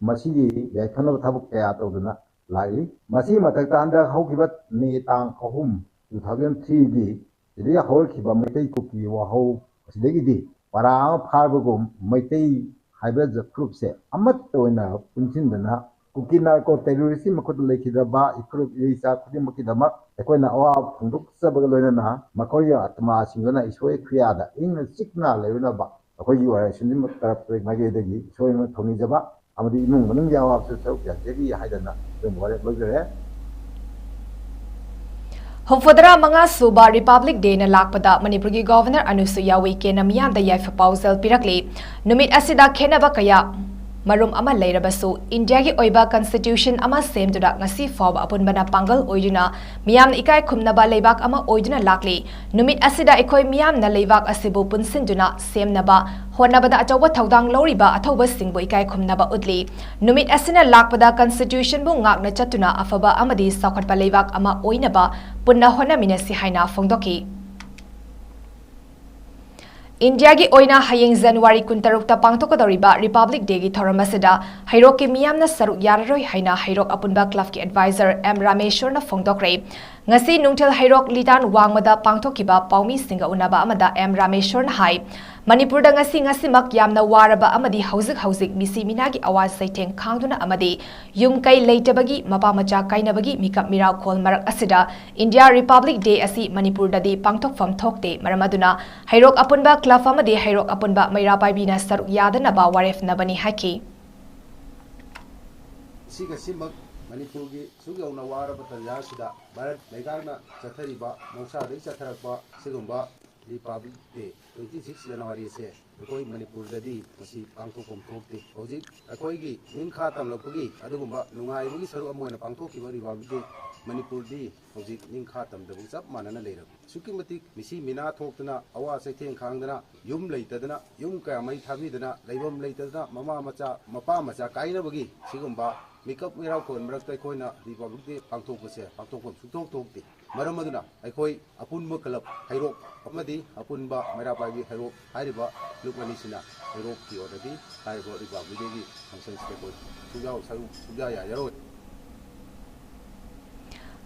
ꯃꯁꯤꯒꯤ ꯌꯥꯏꯐꯅꯕ ꯊꯕꯛ ꯀꯌꯥ ꯇꯧꯗꯨꯅ ꯂꯥꯛꯏ꯫ ꯃꯁꯤꯒꯤ ꯃꯊꯛꯇ ꯍꯟꯗꯛ ꯍꯧꯈꯤꯕ May ꯇꯥꯡ ꯑꯍꯨꯝ, two thousand three ꯒꯤ ꯁꯤꯗꯒꯤ ꯍꯧꯔꯛꯈꯤꯕ ꯃꯩꯇꯩ ꯀꯨꯀꯤ ꯋꯥꯍꯧ ꯑꯁꯤꯗꯒꯤꯗꯤ ꯄꯔꯥ ꯑꯃ ꯐꯥꯔꯕꯒꯨꯝ ꯃꯩꯇꯩ ꯍꯥꯏꯕ ꯖ-, ꯐꯨꯔꯨꯞꯁꯦ ꯑꯃꯠꯇ ꯑꯣꯏꯅ ꯄꯨꯟꯁꯤꯟꯗꯅ ꯀꯨꯀꯤ ꯅꯥꯔꯀꯣ ꯇꯦꯔꯣꯔꯤꯁ꯭ꯠꯀꯤ ꯃꯈꯨꯠꯇ ꯂꯩꯈꯤꯗ꯭ꯔꯕ ꯏꯐꯨꯔꯨꯞ ꯏꯔꯩꯆꯥ ꯈꯨꯗꯤꯡꯃꯛꯀꯤꯗꯃꯛ ꯑꯩꯈꯣꯏꯅ ꯑꯋꯥꯕ ꯐꯣꯡꯗꯣꯛꯆꯕꯒ ꯂꯣꯏꯅꯅ ꯃꯈꯣꯏꯒꯤ ꯑꯥꯇꯃꯥꯁꯤꯡꯗꯨꯅ ꯏꯁꯣꯔꯒꯤ ꯈꯨꯌꯥꯗ ꯏꯪꯅ ꯆꯤꯛꯅ ꯂꯩꯔꯨꯅꯕ ꯑꯩꯈꯣꯏꯒꯤ organisationꯒꯤ ꯇꯔꯞꯇ ꯃꯥꯏꯀꯩꯗꯒꯤ ꯏꯁꯣꯔꯅ ꯊꯧꯅꯤꯖꯕ ꯑꯃꯗꯤ ꯏꯃꯨꯡ ꯃꯅꯨꯡꯒꯤ ꯑꯋꯥꯕꯁꯨ ꯁꯔꯨꯛ ꯌꯥꯖꯔꯤ ꯍꯥꯏꯗꯅ ꯑꯗꯨꯝ ꯋꯥꯔꯦꯞ ꯂꯧꯖꯔꯦ꯫ ꯍꯨꯝꯐꯨꯇꯔꯥ ꯃꯉꯥ ꯁꯨꯕ Republic Dayꯅ ꯂꯥꯛꯄꯗ ꯃꯅꯤꯄꯨꯔꯒꯤ Governor ꯑꯅꯨꯁꯨꯏꯌꯥ ꯎꯏꯀꯦꯟꯅ ꯃꯤꯌꯥꯝꯗ ꯌꯥꯏꯐ ꯄꯥꯎꯖꯦꯜ ꯄꯤꯔꯛꯂꯤ꯫ ꯅꯨꯃꯤꯠ ꯑꯁꯤꯗ ꯈꯦꯠꯅꯕ ꯀꯌꯥ ꯃꯔꯨꯝ ꯑꯃ ꯂꯩꯔꯕꯁꯨ ꯏꯟꯗꯤꯌꯥꯒꯤ ꯑꯣꯏꯕ constitution ꯑꯃ ꯁꯦꯝꯗꯨꯅ ꯉꯁꯤ ꯐꯥꯎꯕ ꯑꯄꯨꯟꯕꯅ ꯄꯥꯡꯒꯜ ꯑꯣꯏꯗꯨꯅ ꯃꯤꯌꯥꯝꯅ ꯏꯀꯥꯏ ꯈꯨꯝꯅꯕ ꯂꯩꯕꯥꯛ ꯑꯃ ꯑꯣꯏꯗꯨꯅ ꯂꯥꯛꯂꯤ꯫ ꯅꯨꯃꯤꯠ ꯑꯁꯤꯗ ꯑꯩꯈꯣꯏ ꯃꯤꯌꯥꯝꯅ ꯂꯩꯕꯥꯛ ꯑꯁꯤꯕꯨ ꯄꯨꯟꯁꯤꯟꯗꯨꯅ ꯁꯦꯝꯅꯕ ꯍꯣꯠꯅꯕꯗ ꯑꯆꯧꯕ ꯊꯧꯗꯥꯡ ꯂꯧꯔꯤꯕ ꯑꯊꯧꯕꯁꯤꯡꯕꯨ ꯏꯀꯥꯏ ꯈꯨꯝꯅꯕ ꯎꯠꯂꯤ꯫ ꯅꯨꯃꯤꯠ ꯑꯁꯤꯅ ꯂꯥꯛꯄꯗ constitutionꯕꯨ ꯉꯥꯛꯅ ꯆꯠꯇꯨꯅ ꯑꯐꯕ ꯑꯃꯗꯤ ꯆꯥꯎꯈꯠꯄ ꯂꯩꯕꯥꯛ ꯑꯃ ꯑꯣꯏꯅꯕ ꯄꯨꯟꯅ ꯍꯣꯠꯅꯃꯤꯟꯅꯁꯤ ꯍꯥꯏꯅ ꯐꯣꯡꯗꯣꯛꯈꯤ꯫ ꯏꯟꯗꯤꯌꯥꯒꯤ ꯑꯣꯏꯅ ꯍꯌꯦꯡ ꯖꯅꯋꯥꯔꯤ ꯀꯨꯟꯇꯔꯨꯛꯇ ꯄꯥꯡꯊꯣꯛꯀꯗꯧꯔꯤꯕ ꯔꯤꯄꯕ꯭ꯂꯤꯛ ꯗꯦꯒꯤ ꯊꯧꯔꯝ ꯑꯁꯤꯗ ꯍꯩꯔꯣꯛꯀꯤ ꯃꯤꯌꯥꯝꯅ ꯁꯔꯨꯛ ꯌꯥꯔꯔꯣꯏ ꯍꯥꯏꯅ ꯍꯩꯔꯣꯛ ꯑꯄꯨꯟꯕ ꯀ꯭ꯂꯕꯀꯤ ꯑꯦꯗꯚꯥꯏꯖꯔ ꯑꯦꯝ ꯔꯥꯃꯦꯁ꯭ꯋꯔꯅ ꯐꯣꯡꯗꯣꯛꯈ꯭ꯔꯦ꯫ ꯉꯁꯤ ꯅꯨꯡꯊꯤꯜ ꯍꯩꯔꯣꯛ ꯂꯤꯇꯥꯟ ꯋꯥꯡꯃꯗ ꯄꯥꯡꯊꯣꯛꯈꯤꯕ ꯄꯥꯎꯃꯤꯁꯤꯡꯒ ꯎꯅꯕ ꯑꯃꯗ ꯑꯦꯝ ꯔꯥꯃꯦꯁ꯭ꯋꯔꯅ ꯍꯥꯏ, ꯃꯅꯤꯄꯨꯔꯗ ꯉꯁꯤ ꯉꯁꯤꯃꯛ ꯌꯥꯝꯅ ꯋꯥꯔꯕ ꯑꯃꯗꯤ ꯍꯧꯖꯤꯛ ꯍꯧꯖꯤꯛ ꯃꯤꯁꯤ ꯃꯤꯅꯥꯒꯤ ꯑꯋꯥ ꯆꯩꯊꯦꯡ ꯈꯥꯡꯗꯨꯅ ꯑꯃꯗꯤ ꯌꯨꯝ ꯀꯩ ꯂꯩꯇꯕꯒꯤ, ꯃꯄꯥ ꯃꯆꯥ ꯀꯥꯏꯅꯕꯒꯤ ꯃꯤꯀꯞ ꯃꯤꯔꯥꯎꯈꯣꯜ ꯃꯔꯛ ꯑꯁꯤꯗ ꯏꯟꯗꯤꯌꯥ ꯔꯤꯄꯕ꯭ꯂꯤꯛ ꯗꯦ ꯑꯁꯤ ꯃꯅꯤꯄꯨꯔꯗꯗꯤ ꯄꯥꯡꯊꯣꯛꯐꯝ ꯊꯣꯛꯇꯦ꯫ ꯃꯔꯝ ꯑꯗꯨꯅ ꯍꯩꯔꯣꯛ ꯑꯄꯨꯟꯕ ꯀ꯭ꯂꯕ ꯑꯃꯗꯤ ꯍꯩꯔꯣꯛ ꯑꯄꯨꯟꯕ ꯃꯩꯔꯥ ꯄꯥꯏꯕꯤꯅ ꯁꯔꯨꯛ ꯌꯥꯗꯅꯕ ꯋꯥꯔꯦꯞꯅꯕꯅꯤ ꯍꯥꯏꯈꯤ꯫ ꯉꯁꯤ ꯉꯁꯤꯃꯛ ꯃꯅꯤꯄꯨꯔꯒꯤ ꯁꯨꯛ ꯌꯧꯅ ꯋꯥꯔꯕ ꯇꯟꯖꯥ ꯑꯁꯤꯗ ꯚꯥꯔꯠ ꯂꯩꯉꯥꯛꯅ ꯆꯠꯊꯔꯤꯕ ꯃꯍꯧꯁꯥꯗꯒꯤ ꯆꯠꯊꯔꯛꯄ ꯁꯤꯒꯨꯝꯕ republic day, twenty six January ꯑꯁꯦ ꯑꯩꯈꯣꯏ ꯃꯅꯤꯄꯨꯔꯗꯗꯤ ꯃꯁꯤ ꯄꯥꯡꯊꯣꯛꯐꯝ ꯊꯣꯛꯇꯦ꯫ ꯍꯧꯖꯤꯛ ꯑꯩꯈꯣꯏꯒꯤ ꯅꯤꯡꯈꯥ ꯇꯝꯂꯛꯄꯒꯤ ꯑꯗꯨꯒꯨꯝꯕ ꯅꯨꯡꯉꯥꯏꯕꯒꯤ ꯁꯔꯨꯛ ꯑꯃ ꯑꯣꯏꯅ ꯄꯥꯡꯊꯣꯛꯈꯤꯕ ꯔꯤꯄꯕ꯭ꯂꯤꯛ ꯗꯦ ꯃꯅꯤꯄꯨꯔꯗꯤ ꯍꯧꯖꯤꯛ ꯅꯤꯡꯈꯥ ꯇꯝꯗꯕꯒ ꯆꯞ ꯃꯥꯟꯅꯅ ꯂꯩꯔꯕꯅꯤ꯫ ꯑꯁꯨꯛꯀꯤ ꯃꯇꯤꯛ ꯃꯤꯁꯤ ꯃꯤꯅꯥ ꯊꯣꯛꯇꯅ, ꯑꯋꯥ ꯆꯩꯊꯦꯡ ꯈꯥꯡꯗꯅ, ꯌꯨꯝ ꯂꯩꯇꯗꯅ, ꯌꯨꯝ ꯀꯌꯥ ꯃꯩ ꯊꯥꯕꯤꯗꯅ, ꯂꯩꯐꯝ ꯂꯩꯇꯗꯅ, ꯃꯃꯥ ꯃꯆꯥ, ꯃꯄꯥ ꯃꯆꯥ ꯀꯥꯏꯅꯕꯒꯤ ꯁꯤꯒꯨꯝꯕ ꯃꯤꯀꯞ ꯃꯤꯔꯥꯎꯈꯣꯜ ꯃꯔꯛꯇ ꯑꯩꯈꯣꯏꯅ ꯔꯤꯄꯕ꯭ꯂꯤꯛ ꯗꯦ ꯄꯥꯡꯊꯣꯛꯄꯁꯦ ꯄꯥꯡꯊꯣꯛꯐꯝ ꯁꯨꯡꯊꯣꯛ ꯊꯣꯛꯇꯦ꯫ ꯃꯔꯝ ꯑꯗꯨꯅ ꯑꯩꯈꯣꯏ ꯑꯄꯨꯟꯕ ꯀ꯭ꯂꯕ ꯍꯩꯔꯣꯛ ꯑꯃꯗꯤ ꯑꯄꯨꯟꯕ ꯃꯩꯔꯥ ꯄꯥꯏꯕꯤ ꯍꯩꯔꯣꯛ ꯍꯥꯏꯔꯤꯕ ꯂꯨꯞ ꯑꯅꯤꯁꯤꯅ ꯍꯩꯔꯣꯛꯀꯤ ꯑꯣꯏꯅꯗꯤ ꯍꯥꯏꯔꯤꯕ ꯔꯤꯄꯕ꯭ꯂꯤꯛ ꯗꯦꯒꯤ ꯐꯪꯁꯟꯁꯤꯗ ꯑꯩꯈꯣꯏ ꯁꯨꯡꯌꯥꯎ ꯁꯔꯨꯛ ꯁꯨꯡꯌꯥ ꯌꯥꯖꯔꯣꯏ꯫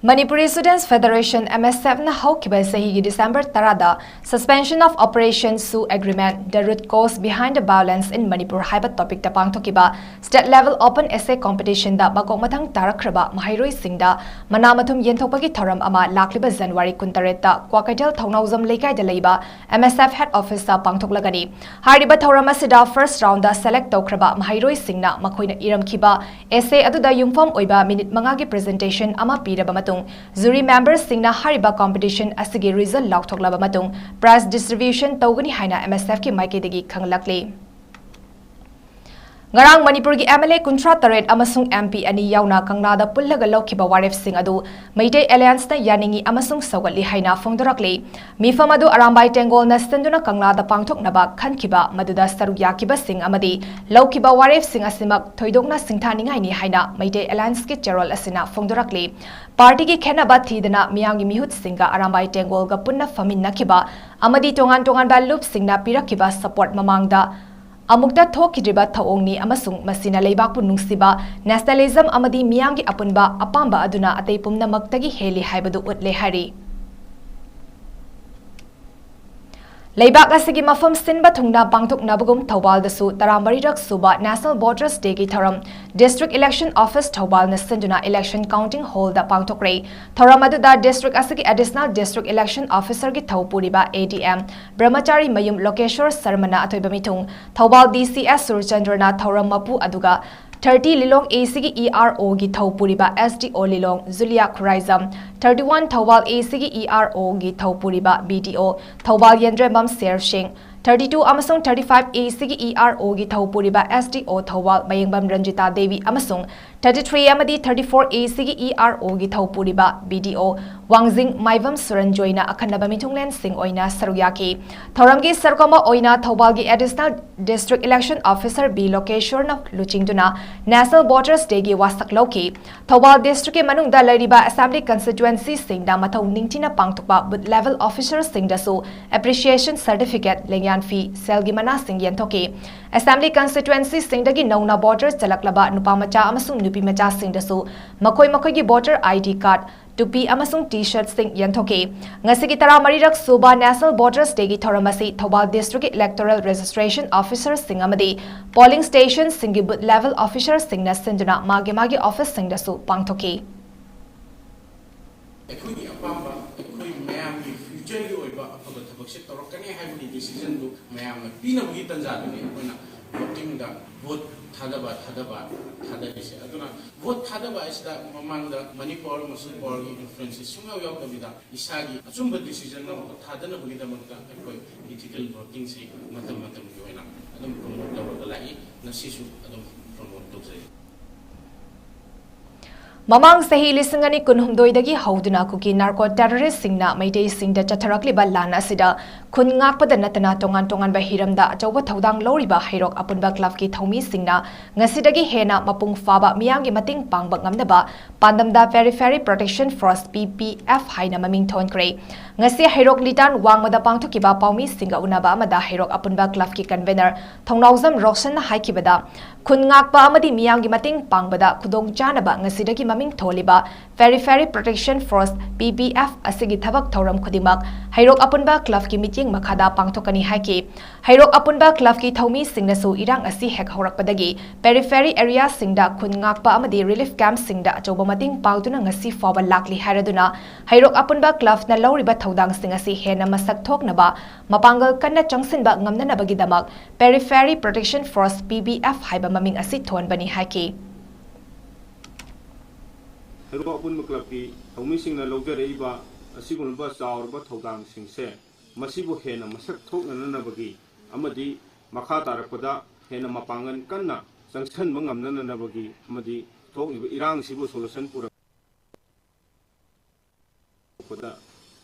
ꯃꯅꯤꯄꯨꯔꯤ ꯁ꯭ꯇꯨꯗꯦꯟꯠꯁ ꯐꯦꯗꯔꯦꯁꯟ, ꯑꯦꯝ ꯑꯦꯁ ꯑꯦꯐꯅ ꯍꯧꯈꯤꯕ ꯆꯍꯤꯒꯤ ꯗꯤꯁꯦꯝꯕꯔ ꯇꯔꯥꯗ Suspension of Operation ꯁꯨ Agreement, The Root Cause Behind the Violence in Manipur ꯍꯥꯏꯕ ꯇꯣꯄꯤꯛꯇ ꯄꯥꯡꯊꯣꯛꯈꯤꯕ ꯁ꯭ꯇꯦꯠ ꯂꯦꯚꯦꯜ ꯑꯣꯄꯟ ꯑꯦꯁꯦ ꯀꯣꯝꯄꯤꯇꯤꯁꯟꯗ ꯃꯀꯣꯛ ꯃꯊꯪ ꯇꯥꯔꯛꯈ꯭ꯔꯕ ꯃꯍꯩꯔꯣꯏꯁꯤꯡꯗ ꯃꯅꯥ ꯃꯊꯨꯝ ꯌꯦꯟꯊꯣꯛꯄꯒꯤ ꯊꯧꯔꯝ ꯑꯃ ꯂꯥꯛꯂꯤꯕ ꯖꯅꯋꯥꯔꯤ ꯀꯨꯟꯇꯔꯦꯠꯇ ꯀ꯭ꯋꯥꯀꯩꯊꯦꯜ ꯊꯧꯅꯥꯎꯖꯝ ꯂꯩꯀꯥꯏꯗ ꯂꯩꯕ ꯑꯦꯝ ꯑꯦꯁ ꯑꯦꯐ ꯍꯦꯗ ꯑꯣꯐꯤꯁꯇ ꯄꯥꯡꯊꯣꯛꯂꯒꯅꯤ꯫ ꯍꯥꯏꯔꯤꯕ ꯊꯧꯔꯝ ꯑꯁꯤꯗ ꯐꯥꯔꯁ ꯔꯥꯎꯟꯗ ꯁꯦꯂꯦꯛ ꯇꯧꯈ꯭ꯔꯕ ꯃꯍꯩꯔꯣꯏꯁꯤꯡꯅ ꯃꯈꯣꯏꯅ ꯏꯔꯝꯈꯤꯕ ꯑꯦꯁꯦ ꯑꯗꯨꯗ ꯌꯨꯝꯐꯝ ꯑꯣꯏꯕ ꯃꯤꯅꯤꯠ ꯃꯉꯥꯒꯤ ꯄ꯭ꯔꯖꯦꯟꯇꯦꯁꯟ ꯑꯃ ꯄꯤꯔꯕ ꯃꯇꯨꯡ, ꯖꯨꯔꯤ ꯃꯦꯝꯕꯔꯁꯤꯡꯅ ꯍꯥꯏꯔꯤꯕ ꯀꯣꯝꯄꯤꯇꯤꯁꯟ ꯑꯁꯤꯒꯤ ꯔꯤꯖꯜ ꯂꯥꯎꯊꯣꯛꯂꯕ ꯃꯇꯨꯡ, ꯄ꯭ꯔꯥꯏꯖ ꯗꯤꯁꯇ꯭ꯔꯤꯕ꯭ꯌꯨꯁꯟ ꯇꯧꯒꯅꯤ ꯍꯥꯏꯅ ꯑꯦꯝ ꯑꯦꯁ ꯑꯦꯐꯀꯤ ꯃꯥꯏꯀꯩꯗꯒꯤ ꯈꯪꯂꯛꯂꯤ꯫ ꯉꯔꯥꯡ ꯃꯅꯤꯄꯨꯔꯒꯤ MLA ꯀꯨꯟꯊ꯭ꯔꯥ ꯇꯔꯦꯠ ꯑꯃꯁꯨꯡ MP ꯑꯅꯤ ꯌꯥꯎꯅ ꯀꯪꯂꯥꯗ ꯄꯨꯜꯂꯒ ꯂꯧꯈꯤꯕ ꯋꯥꯔꯦꯞꯁꯤꯡ ꯑꯗꯨ ꯃꯩꯇꯩ ꯑꯦꯂꯥꯌꯟꯁꯅ ꯌꯥꯅꯤꯡꯏ ꯑꯃꯁꯨꯡ ꯁꯧꯒꯠꯂꯤ ꯍꯥꯏꯅ ꯐꯣꯡꯗꯣꯔꯛꯂꯤ꯫ ꯃꯤꯐꯝ ꯑꯗꯨ ꯑꯔꯥꯝꯕꯥꯏ ꯇꯦꯡꯒꯣꯜꯅ ꯁꯤꯟꯗꯨꯅ ꯀꯪꯂꯥꯗ ꯄꯥꯡꯊꯣꯛꯅꯕ ꯈꯟꯈꯤꯕ, ꯃꯗꯨꯗ ꯁꯔꯨꯛ ꯌꯥꯈꯤꯕꯁꯤꯡ ꯑꯃꯗꯤ ꯂꯧꯈꯤꯕ ꯋꯥꯔꯦꯞꯁꯤꯡ ꯑꯁꯤꯃꯛ ꯊꯣꯏꯗꯣꯛꯅ ꯁꯤꯡꯊꯥꯅꯤꯡꯉꯥꯏꯅꯤ ꯍꯥꯏꯅ ꯃꯩꯇꯩ ꯑꯦꯂꯥꯌꯟꯁꯀꯤ ꯆꯦꯔꯣꯜ ꯑꯁꯤꯅ ꯐꯣꯡꯗꯣꯔꯛꯂꯤ꯫ ꯄꯥꯔꯇꯤꯒꯤ ꯈꯦꯟꯅꯕ ꯊꯤꯗꯅ ꯃꯤꯌꯥꯝꯒꯤ ꯃꯤꯍꯨꯠꯁꯤꯡꯒ ꯑꯔꯥꯝꯕꯥꯏ ꯇꯦꯡꯒꯣꯜꯒ ꯄꯨꯟꯅ ꯐꯝꯃꯤꯟꯅꯈꯤꯕ ꯑꯃꯗꯤ ꯇꯣꯉꯥꯟ ꯇꯣꯉꯥꯟꯕ ꯂꯨꯞꯁꯤꯡꯅ ꯄꯤꯔꯛꯈꯤꯕ ꯁꯄꯣꯔꯠ ꯃꯃꯥꯡꯗ ꯑꯃꯨꯛꯇ ꯊꯣꯛꯈꯤꯗ꯭ꯔꯤꯕ ꯊꯧꯑꯣꯡꯅꯤ ꯑꯃꯁꯨꯡ ꯃꯁꯤꯅ ꯂꯩꯕꯥꯛꯄꯨ ꯅꯨꯡꯁꯤꯕ, ꯅꯦꯁꯅꯦꯂꯤꯖꯝ ꯑꯃꯗꯤ ꯃꯤꯌꯥꯝꯒꯤ ꯑꯄꯨꯟꯕ ꯑꯄꯥꯝꯕ ꯑꯗꯨꯅ ꯑꯇꯩ ꯄꯨꯝꯅꯃꯛꯇꯒꯤ ꯍꯦꯜꯂꯤ ꯍꯥꯏꯕꯗꯨ ꯎꯠꯂꯦ ꯍꯥꯏꯔꯤ꯫ ꯂꯩꯕꯥꯛ ꯑꯁꯤꯒꯤ ꯃꯐꯝ ꯁꯤꯟꯕ ꯊꯨꯡꯅ ꯄꯥꯡꯊꯣꯛꯅꯕꯒꯨꯝ ꯊꯧꯕꯥꯜꯗꯁꯨ ꯇꯔꯥꯃꯔꯤꯔꯛ ꯁꯨꯕ National Voters Dayꯒꯤ ꯊꯧꯔꯝ District Election Office ꯊꯧꯕꯥꯜꯅ ꯁꯤꯟꯗꯨꯅ Election Counting Hallꯗ ꯄꯥꯡꯊꯣꯛꯈ꯭ꯔꯦ꯫ ꯊꯧꯔꯝ ꯑꯗꯨꯗ district ꯑꯁꯤꯒꯤ Additional District Election Officerꯒꯤ ꯊꯧ ꯄꯨꯔꯤꯕ ADM ꯕ꯭ꯔꯍꯃꯆꯥꯔꯤ ꯃꯌꯨꯝ ꯂꯣꯀꯦꯁꯣꯔ ꯁꯔꯃꯅ ꯑꯊꯣꯏꯕ ꯃꯤꯊꯨꯡ, ꯊꯧꯕꯥꯜ DCS ꯁꯨꯔꯆꯟꯗ꯭ꯔꯅ ꯊꯧꯔꯝ ꯃꯄꯨ ꯑꯗꯨꯒ thirty ꯂꯤꯂꯣꯡ ACꯒꯤ EROꯒꯤ ꯊꯧ ꯄꯨꯔꯤꯕ SDO ꯂꯤꯂꯣꯡ ꯖꯨꯂꯤꯌꯥ ꯈꯨꯔꯥꯏꯖꯝ, thirty one ꯊꯧꯕꯥꯜ ACꯒꯤ EROꯒꯤ ꯊꯧ ꯄꯨꯔꯤꯕ BDO ꯊꯧꯕꯥꯜ ꯌꯦꯟꯗ꯭ꯔꯦꯝꯕꯝ ꯁꯦꯔ ꯁꯤꯡ, thirty two ꯑꯃꯁꯨꯡ thirty five ACꯒꯤ EROꯒꯤ ꯊꯧ ꯄꯨꯔꯤꯕ SDO ꯊꯧꯕꯥꯜ ꯃꯌꯦꯡꯕꯝ ꯔꯟꯖꯤꯇꯥ ꯗꯦꯕꯤ ꯑꯃꯁꯨꯡ thirty three ꯑꯃꯗꯤ thirty four ACꯒꯤ EROꯒꯤ ꯊꯧ ꯄꯨꯔꯤꯕ BDO ꯋꯥꯡꯖꯤꯡ ꯃꯥꯏꯕꯝ ꯁꯨꯔꯟꯖꯣꯏꯅ ꯑꯈꯟꯅꯕ ꯃꯤꯊꯨꯡꯂꯦꯟꯁꯤꯡ ꯑꯣꯏꯅ ꯁꯔꯨꯛ ꯌꯥꯈꯤ꯫ ꯊꯧꯔꯝꯒꯤ ꯁꯔꯨꯛ ꯑꯃ ꯑꯣꯏꯅ ꯊꯧꯕꯥꯜꯒꯤ Additional District Election Officer B ꯂꯣꯀꯦꯁꯣꯔꯅ ꯂꯨꯆꯤꯡꯗꯨꯅ National Voters Dayꯒꯤ ꯋꯥꯁꯛ ꯂꯧꯈꯤ꯫ ꯊꯧꯕꯥꯜ districtꯀꯤ ꯃꯅꯨꯡꯗ ꯂꯩꯔꯤꯕ assembly constituencyꯁꯤꯡꯗ ꯃꯊꯧ ꯅꯤꯡꯊꯤꯅ ꯄꯥꯡꯊꯣꯛꯄ booth level officerꯁꯤꯡꯗꯁꯨ appreciation certificate, ꯂꯦꯡꯌꯥꯟ ꯐꯤ, ꯁꯦꯜꯒꯤ ꯃꯅꯥꯁꯤꯡ ꯌꯦꯟꯊꯣꯛꯈꯤ꯫ Assembly constituencyꯁꯤꯡꯗꯒꯤ ꯅꯧꯅ voter ꯆꯜꯂꯛꯂꯕ ꯅꯨꯄꯥ ꯃꯆꯥ ꯑꯃꯁꯨꯡ ꯅꯨꯄꯤ ꯃꯆꯥꯁꯤꯡꯗꯁꯨ ꯃꯈꯣꯏ ꯃꯈꯣꯏꯒꯤ voter ID card, ꯇꯨꯄꯤ ꯑꯃꯁꯨꯡ T-shirtꯁꯤꯡ ꯌꯦꯟꯊꯣꯛꯈꯤ꯫ ꯉꯁꯤꯒꯤ ꯇꯔꯥꯃꯔꯤꯔꯛ ꯁꯨꯕ National Voters Dayꯒꯤ ꯊꯧꯔꯝ ꯑꯁꯤ ꯊꯧꯕꯥꯜ districtꯀꯤ electoral registration officerꯁꯤꯡ ꯑꯃꯗꯤ polling stationꯁꯤꯡꯒꯤ booth level officerꯁꯤꯡꯅ ꯁꯤꯟꯗꯨꯅ ꯃꯥꯒꯤ ꯃꯥꯒꯤ officeꯁꯤꯡꯗꯁꯨ ꯄꯥꯡꯊꯣꯛꯈꯤ꯫ ꯑꯩꯈꯣꯏꯒꯤ ꯑꯄꯥꯝꯕ, ꯑꯩꯈꯣꯏ ꯃꯌꯥꯝꯒꯤ futureꯒꯤ ꯑꯣꯏꯕ ꯑꯐꯕ ꯊꯕꯛꯁꯦ ꯇꯧꯔꯛꯀꯅꯤ ꯍꯥꯏꯕꯒꯤ decisionꯗꯨ ꯃꯌꯥꯝꯅ ꯄꯤꯅꯕꯒꯤ ꯇꯥꯟꯖꯥꯗꯨꯅꯤ ꯑꯩꯈꯣꯏꯅ votingꯗ vote ꯊꯥꯗꯕ, ꯊꯥꯗꯕ, ꯊꯥꯗꯔꯤꯁꯦ꯫ ꯑꯗꯨꯅ vote ꯊꯥꯗꯕ ꯍꯥꯏꯁꯤꯗ ꯃꯃꯥꯡꯗ money power, muscle powerꯒꯤ influenceꯁꯦ ꯁꯨꯡꯌꯥꯎ ꯌꯥꯎꯗꯕꯤꯗ ꯏꯁꯥꯒꯤ ꯑꯆꯨꯝꯕ decision ꯑꯃ ꯊꯥꯗꯅꯕꯒꯤꯗꯃꯛꯇ ꯑꯩꯈꯣꯏ ethical votingꯁꯤ ꯃꯇꯝ ꯃꯇꯝꯒꯤ ꯑꯣꯏꯅ ꯑꯗꯨꯝ promote ꯇꯧꯔꯒ ꯂꯥꯛꯏ꯫ ꯉꯁꯤꯁꯨ ꯑꯗꯨꯝ ꯄ꯭ꯔꯣꯃꯣꯠ ꯇꯧꯖꯩ꯫ ꯃꯃꯥꯡ ꯆꯍꯤ ꯂꯤꯁꯤꯡ ꯑꯅꯤ ꯀꯨꯟꯍꯨꯝꯗꯣꯏꯗꯒꯤ ꯍꯧꯗꯨꯅ ꯀꯨꯀꯤ ꯅꯥꯔꯀꯣ ꯇꯦꯔꯣꯔꯤꯁꯁꯤꯡꯅ ꯃꯩꯇꯩꯁꯤꯡꯗ ꯆꯠꯊꯔꯛꯂꯤꯕ ꯂꯥꯟ ꯑꯁꯤꯗ ꯈꯨꯟ ꯉꯥꯛꯄꯗ ꯅꯠꯇꯅ ꯇꯣꯉꯥꯟ ꯇꯣꯉꯥꯟꯕ ꯍꯤꯔꯝꯗ ꯑꯆꯧꯕ ꯊꯧꯗꯥꯡ ꯂꯧꯔꯤꯕ ꯍꯩꯔꯣꯛ ꯑꯄꯨꯟꯕ ꯀ꯭ꯂꯕꯀꯤ ꯊꯧꯃꯤꯁꯤꯡꯅ ꯉꯁꯤꯗꯒꯤ ꯍꯦꯟꯅ ꯃꯄꯨꯡ ꯐꯥꯕ ꯃꯤꯌꯥꯝꯒꯤ ꯃꯇꯦꯡ ꯄꯥꯡꯕ ꯉꯝꯅꯕ ꯄꯥꯟꯗꯝꯗ Periphery Protection Force, P P F, ꯍꯥꯏꯅ ꯃꯃꯤꯡ ꯊꯣꯟꯈ꯭ꯔꯦ꯫ ꯉꯁꯤ ꯍꯩꯔꯣꯛ ꯂꯤꯇꯥꯟ ꯋꯥꯡꯃꯗ ꯄꯥꯡꯊꯣꯛꯈꯤꯕ ꯄꯥꯎꯃꯤꯁꯤꯡꯒ ꯎꯅꯕ ꯑꯃꯗ ꯍꯩꯔꯣꯛ ꯑꯄꯨꯟꯕ ꯀ꯭ꯂꯕꯀꯤ ꯀꯟꯚꯦꯅꯔ ꯊꯧꯅꯥꯎꯖꯝ ꯔꯣꯁꯟꯅ ꯍꯥꯏꯈꯤꯕꯗ, ꯈꯨꯟ ꯉꯥꯛꯄ ꯑꯃꯗꯤ ꯃꯤꯌꯥꯝꯒꯤ ꯃꯇꯦꯡ ꯄꯥꯡꯕꯗ ꯈꯨꯗꯣꯡ ꯆꯥꯅꯕ ꯉꯁꯤꯗꯒꯤ ꯃꯃꯤꯡ ꯊꯣꯜꯂꯤꯕ Periphery Protection Force, P P F, ꯑꯁꯤꯒꯤ ꯊꯕꯛ ꯊꯧꯔꯝ ꯈꯨꯗꯤꯡꯃꯛ ꯍꯩꯔꯣꯛ ꯑꯄꯨꯟꯕ ꯀ꯭ꯂꯕꯀꯤ ꯃꯤꯠꯌꯦꯡ ꯃꯈꯥꯗ ꯄꯥꯡꯊꯣꯛꯀꯅꯤ ꯍꯥꯏꯈꯤ꯫ ꯍꯩꯔꯣꯛ ꯑꯄꯨꯟꯕ ꯀ꯭ꯂꯕꯀꯤ ꯊꯧꯃꯤꯁꯤꯡꯅꯁꯨ ꯏꯔꯥꯡ ꯑꯁꯤ ꯍꯦꯛ ꯍꯧꯔꯛꯄꯗꯒꯤ Periphery Areaꯁꯤꯡꯗ ꯈꯨꯟ ꯉꯥꯛꯄ ꯑꯃꯗꯤ ꯔꯤꯂꯤꯐ ꯀꯦꯝꯞꯁꯤꯡꯗ ꯑꯆꯧꯕ ꯃꯇꯦꯡ ꯄꯥꯡꯗꯨꯅ ꯉꯁꯤ ꯐꯥꯎꯕ ꯂꯥꯛꯂꯤ ꯍꯥꯏꯔꯗꯨꯅ, ꯍꯩꯔꯣꯛ ꯑꯄꯨꯟꯕ ꯀ꯭ꯂꯕꯅ ꯂꯧꯔꯤꯕ ꯊꯧꯗꯥꯡꯁꯤꯡ ꯑꯁꯤ ꯍꯦꯟꯅ ꯃꯁꯛ ꯊꯣꯛꯅꯕ ꯃꯄꯥꯡꯒꯜ ꯀꯟꯅ ꯆꯪꯁꯤꯟꯕ ꯉꯝꯅꯅꯕꯒꯤꯗꯃꯛ Periphery Protection Force, P P F, ꯍꯥꯏꯕ ꯃꯃꯤꯡ ꯑꯁꯤ ꯊꯣꯟꯕꯅꯤ ꯍꯥꯏꯈꯤ꯫ ꯍꯩꯔꯣꯛ ꯑꯄꯨꯟꯕ ꯀ꯭ꯂꯕꯀꯤ ꯊꯧꯃꯤꯁꯤꯡꯅ ꯂꯧꯖꯔꯛꯏꯕ ꯑꯁꯤꯒꯨꯝꯂꯕ ꯆꯥꯎꯔꯕ ꯊꯧꯗꯥꯡꯁꯤꯡꯁꯦ ꯃꯁꯤꯕꯨ ꯍꯦꯟꯅ ꯃꯁꯛ ꯊꯣꯛꯅꯅꯕꯒꯤ ꯑꯃꯗꯤ ꯃꯈꯥ ꯇꯥꯔꯛꯄꯗ ꯍꯦꯟꯅ ꯃꯄꯥꯡꯒꯜ ꯀꯟꯅ ꯆꯪꯁꯤꯟꯕ ꯉꯝꯅꯅꯕꯒꯤ ꯑꯃꯗꯤ ꯊꯣꯛꯂꯤꯕ ꯏꯔꯥꯡꯁꯤꯕꯨ ꯁꯣꯂꯨꯁꯟ ꯄꯨꯔꯛꯄꯗ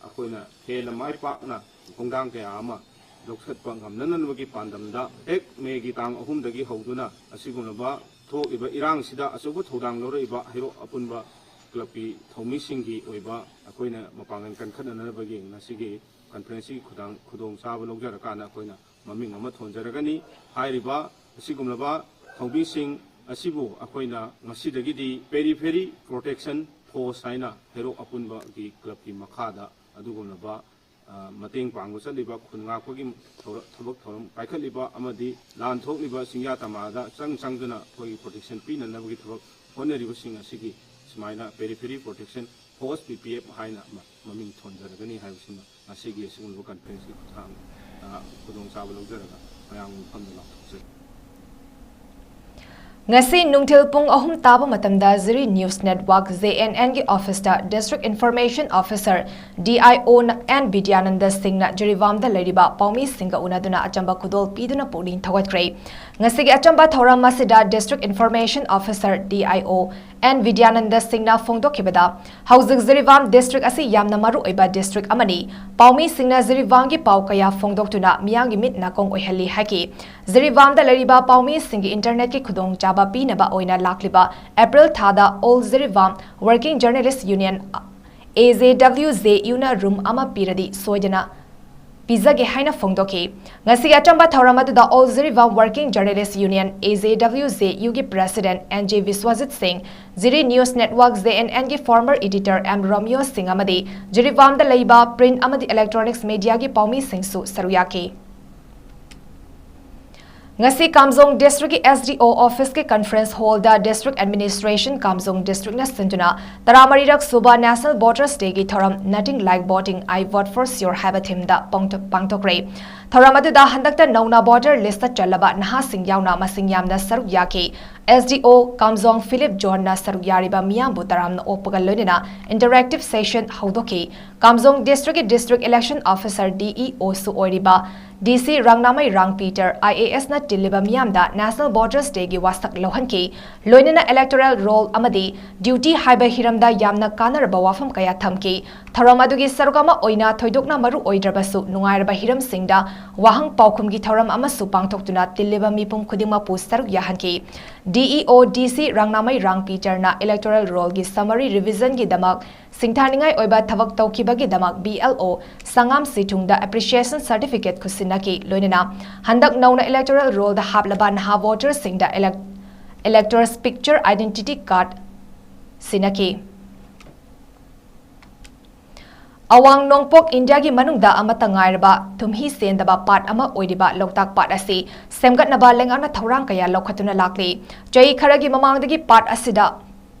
ꯑꯩꯈꯣꯏꯅ ꯍꯦꯟꯅ ꯃꯥꯏ ꯄꯥꯛꯅ ꯈꯣꯡꯊꯥꯡ ꯀꯌꯥ ꯑꯃ ꯂꯧꯈꯠꯄ ꯉꯝꯅꯅꯕꯒꯤ ꯄꯥꯟꯗꯝꯗ ꯍꯦꯛ ꯃꯦꯒꯤ ꯇꯥꯡ ꯑꯍꯨꯝꯗꯒꯤ ꯍꯧꯗꯨꯅ ꯑꯁꯤꯒꯨꯝꯂꯕ ꯊꯣꯛꯂꯤꯕ ꯏꯔꯥꯡꯁꯤꯗ ꯑꯆꯧꯕ ꯊꯧꯗꯥꯡ ꯂꯧꯔꯛꯏꯕ ꯍꯩꯔꯣꯛ ꯑꯄꯨꯟꯕ ꯀ꯭ꯂꯕꯀꯤ ꯊꯧꯃꯤꯁꯤꯡꯒꯤ ꯑꯣꯏꯕ ꯑꯩꯈꯣꯏꯅ ꯃꯄꯥꯡꯒꯜ ꯀꯟꯈꯠꯅꯅꯕꯒꯤ ꯉꯁꯤꯒꯤ ꯀꯟꯐꯔꯦꯟꯁꯀꯤ ꯈꯨꯗꯥꯡ ꯈꯨꯗꯣꯡꯆꯥꯕ ꯂꯧꯖꯔꯀꯥꯟꯗ ꯑꯩꯈꯣꯏꯅ ꯃꯃꯤꯡ ꯑꯃ ꯊꯣꯟꯖꯔꯒꯅꯤ꯫ ꯍꯥꯏꯔꯤꯕ ꯑꯁꯤꯒꯨꯝꯂꯕ ꯊꯧꯃꯤꯁꯤꯡ ꯑꯁꯤꯕꯨ ꯑꯩꯈꯣꯏꯅ ꯉꯁꯤꯗꯒꯤꯗꯤ Periphery Protection Force ꯍꯥꯏꯅ ꯍꯩꯔꯣꯛ ꯑꯄꯨꯟꯕꯒꯤ ꯀ꯭ꯂꯕꯀꯤ ꯃꯈꯥꯗ ꯑꯗꯨꯒꯨꯝꯂꯕ, ꯑ, ꯃꯇꯦꯡ ꯄꯥꯡꯕ ꯆꯠꯂꯤꯕ, ꯈꯨꯟ ꯉꯥꯛꯄꯒꯤ ꯊꯧꯔ-, ꯊꯕꯛ ꯊꯧꯔꯝ ꯄꯥꯏꯈꯠꯂꯤꯕ ꯑꯃꯗꯤ ꯂꯥꯟ ꯊꯣꯛꯂꯤꯕ ꯆꯤꯡꯌꯥ ꯇꯝꯌꯥꯗ ꯆꯪ ꯆꯪꯗꯨꯅ ꯑꯩꯈꯣꯏꯒꯤ protection ꯄꯤꯅꯅꯕꯒꯤ ꯊꯕꯛ ꯍꯣꯠꯅꯔꯤꯕꯁꯤꯡ ꯑꯁꯤꯒꯤ ꯁꯨꯃꯥꯏꯅ Periphery Protection Force, P P F, ꯍꯥꯏꯅ ꯑꯃ ꯃꯃꯤꯡ ꯊꯣꯟꯖꯔꯒꯅꯤ ꯍꯥꯏꯕꯁꯤꯃ ꯉꯁꯤꯒꯤ ꯑꯁꯤꯒꯨꯝꯂꯕ ꯀꯟꯐꯔꯦꯟꯁꯀꯤ ꯈꯨꯊꯥꯡ, ꯑ, ꯈꯨꯗꯣꯡꯆꯥꯕ ꯂꯧꯖꯔꯒ ꯃꯌꯥꯝꯒꯤ ꯃꯐꯝꯗ ꯂꯥꯎꯊꯣꯛꯆꯔꯤ꯫ ꯉꯁꯤ ꯅꯨꯡꯊꯤꯜ ꯄꯨꯡ ꯑꯍꯨꯝ ꯇꯥꯕ ꯃꯇꯝꯗ ꯖꯤꯔꯤ News Network, J N N, ꯒꯤ ꯑꯣꯐꯤꯁꯇ District Information Officer, D I O, N Bidyananda ꯁꯤꯡꯅ ꯖꯤꯔꯤꯕꯥꯝꯗ ꯂꯩꯔꯤꯕ ꯄꯥꯎꯃꯤꯁꯤꯡꯒ ꯎꯅꯗꯨꯅ ꯑꯆꯝꯕ ꯈꯨꯗꯣꯜ ꯄꯤꯗꯨꯅ ꯄꯨꯛꯅꯤꯡ ꯊꯧꯒꯠꯈ꯭ꯔꯦ꯫ ꯉꯁꯤꯒꯤ ꯑꯆꯝꯕ ꯊꯧꯔꯝ ꯑꯁꯤꯗ District Information Officer, D I O, N Bidyananda ꯁꯤꯡꯅ ꯐꯣꯡꯗꯣꯛꯈꯤꯕꯗ, ꯍꯧꯖꯤꯛ ꯖꯤꯔꯤꯕꯥꯝ district ꯑꯁꯤ ꯌꯥꯝꯅ ꯃꯔꯨ ꯑꯣꯏꯕ district ꯑꯃꯅꯤ꯫ ꯄꯥꯎꯃꯤꯁꯤꯡꯅ ꯖꯤꯔꯤꯕꯥꯝꯒꯤ ꯄꯥꯎ ꯀꯌꯥ ꯐꯣꯡꯗꯣꯛꯇꯨꯅ ꯃꯤꯌꯥꯝꯒꯤ ꯃꯤꯠ ꯅꯥꯀꯣꯡ ꯑꯣꯏꯍꯜꯂꯤ ꯍꯥꯏꯈꯤ꯫ ꯖꯤꯔꯤꯕꯥꯝꯗ ꯂꯩꯔꯤꯕ ꯄꯥꯎꯃꯤꯁꯤꯡꯒꯤ internetꯀꯤ ꯈꯨꯗꯣꯡꯆꯥꯕ ꯄꯤꯅꯕ ꯑꯣꯏꯅ ꯂꯥꯛꯂꯤꯕ April ꯊꯥꯗ All Jiribam Working Journalist Union, A J W J Uꯅ room ꯑꯃ ꯄꯤꯔꯗꯤ ꯁꯣꯏꯗꯅ ꯄꯤꯖꯒꯦ ꯍꯥꯏꯅ ꯐꯣꯡꯗꯣꯛꯈꯤ꯫ ꯉꯁꯤꯒꯤ ꯑꯆꯝꯕ ꯊꯧꯔꯝ ꯑꯗꯨꯗ All Jiribam Working Journalist Union, A J W J Uꯒꯤ President N J Biswajit ꯁꯤꯡ, ꯖꯤꯔꯤ News Network, J N Nꯒꯤ former editor M ꯔꯣꯃꯤꯌꯣ ꯁꯤꯡ ꯑꯃꯗꯤ ꯖꯤꯔꯤꯕꯥꯝꯗ ꯂꯩꯕ print ꯑꯃꯗꯤ electronics mediaꯒꯤ ꯄꯥꯎꯃꯤꯁꯤꯡꯁꯨ ꯁꯔꯨꯛ ꯌꯥꯈꯤ꯫ ꯉꯁꯤ ꯀꯥꯝꯖꯣꯡ districtꯀꯤ S D O officeꯀꯤ conference hallꯗ District Administration ꯀꯥꯝꯖꯣꯡ districtꯅ ꯁꯤꯟꯗꯨꯅ ꯇꯔꯥꯃꯔꯤꯔꯛ ꯁꯨꯕ National Voters Dayꯒꯤ ꯊꯧꯔꯝ Nothing Like Voting, I Vote for Sure ꯍꯥꯏꯕ themeꯗ ꯄꯥꯡꯊꯣꯛ-, ꯄꯥꯡꯊꯣꯛꯈ꯭ꯔꯦ꯫ ꯊꯧꯔꯝ ꯑꯗꯨꯗ ꯍꯟꯗꯛꯇ ꯅꯧꯅ voter listꯇ ꯆꯜꯂꯕ ꯅꯍꯥꯁꯤꯡ ꯌꯥꯎꯅ ꯃꯁꯤꯡ ꯌꯥꯝꯅ ꯁꯔꯨꯛ ꯌꯥꯈꯤ꯫ S D O ꯀꯥꯝꯖꯣꯡ ꯐꯤꯂꯤꯞ ꯖꯣꯟꯅ ꯁꯔꯨꯛ ꯌꯥꯔꯤꯕ ꯃꯤꯌꯥꯝꯕꯨ ꯇꯔꯥꯝꯅ ꯑꯣꯛꯄꯒ ꯂꯣꯏꯅꯅ interactive session ꯍꯧꯗꯣꯛꯈꯤ꯫ ꯀꯥꯝꯖꯣꯡ districtꯀꯤ district election officer, D E O ꯁꯨ ꯑꯣꯏꯔꯤꯕ D C Rangnamei Rang Peter, I A S ꯅ ꯇꯤꯜꯂꯤꯕ ꯃꯤꯌꯥꯝꯗ National Voters Dayꯒꯤ ꯋꯥꯁꯛ ꯂꯧꯍꯟꯈꯤ꯫ ꯂꯣꯏꯅꯅ electoral roll ꯑꯃꯗꯤ duty ꯍꯥꯏꯕ ꯍꯤꯔꯝꯗ ꯌꯥꯝꯅ ꯀꯥꯟꯅꯔꯕ ꯋꯥꯐꯝ ꯀꯌꯥ ꯊꯝꯈꯤ꯫ ꯊꯧꯔꯝ ꯑꯗꯨꯒꯤ ꯁꯔꯨꯛ ꯑꯃ ꯑꯣꯏꯅ ꯊꯣꯏꯗꯣꯛꯅ ꯃꯔꯨ ꯑꯣꯏꯗ꯭ꯔꯕꯁꯨ ꯅꯨꯡꯉꯥꯏꯔꯕ ꯍꯤꯔꯝꯁꯤꯡꯗ ꯋꯥꯍꯪ ꯄꯥꯎꯈꯨꯝꯒꯤ ꯊꯧꯔꯝ ꯑꯃꯁꯨ ꯄꯥꯡꯊꯣꯛꯇꯨꯅ ꯇꯤꯜꯂꯤꯕ ꯃꯤꯄꯨꯝ ꯈꯨꯗꯤꯡꯃꯛꯄꯨ ꯁꯔꯨꯛ ꯌꯥꯍꯟꯈꯤ꯫ D E O D C Rangnamei ꯔꯥꯡ ꯄꯤꯇꯔꯅ electoral rollꯒꯤ summary revisionꯒꯤꯗꯃꯛ ꯁꯤꯡꯊꯥꯅꯤꯡꯉꯥꯏ ꯑꯣꯏꯕ ꯊꯕꯛ ꯇꯧꯈꯤꯕꯒꯤꯗꯃꯛ B L O ꯁꯉꯥꯝ ꯁꯤꯊꯨꯡꯗ appreciation certificate ꯈꯨꯠꯁꯤꯟꯅꯈꯤ꯫ ꯂꯣꯏꯅꯅ ꯍꯟꯗꯛ ꯅꯧꯅ electoral rollꯗ ꯍꯥꯞꯂꯕ ꯅꯍꯥ voterꯁꯤꯡꯗ elec-, electors picture identity card ꯁꯤꯟꯅꯈꯤ꯫ ꯑꯋꯥꯡ ꯅꯣꯡꯄꯣꯛ ꯏꯟꯗꯤꯌꯥꯒꯤ ꯃꯅꯨꯡꯗ ꯑꯃꯠꯇ ꯉꯥꯏꯔꯕ ꯊꯨꯝꯍꯤ ꯆꯦꯟꯗꯕ ꯄꯥꯠ ꯑꯃ ꯑꯣꯏꯔꯤꯕ ꯂꯣꯛꯇꯥꯛ ꯄꯥꯠ ꯑꯁꯤ ꯁꯦꯝꯒꯠꯅꯕ ꯂꯩꯉꯥꯛꯅ ꯊꯧꯔꯥꯡ ꯀꯌꯥ ꯂꯧꯈꯠꯇꯨꯅ ꯂꯥꯛꯂꯤ꯫ ꯆꯍꯤ ꯈꯔꯒꯤ ꯃꯃꯥꯡꯗꯒꯤ ꯄꯥꯠ ꯑꯁꯤꯗ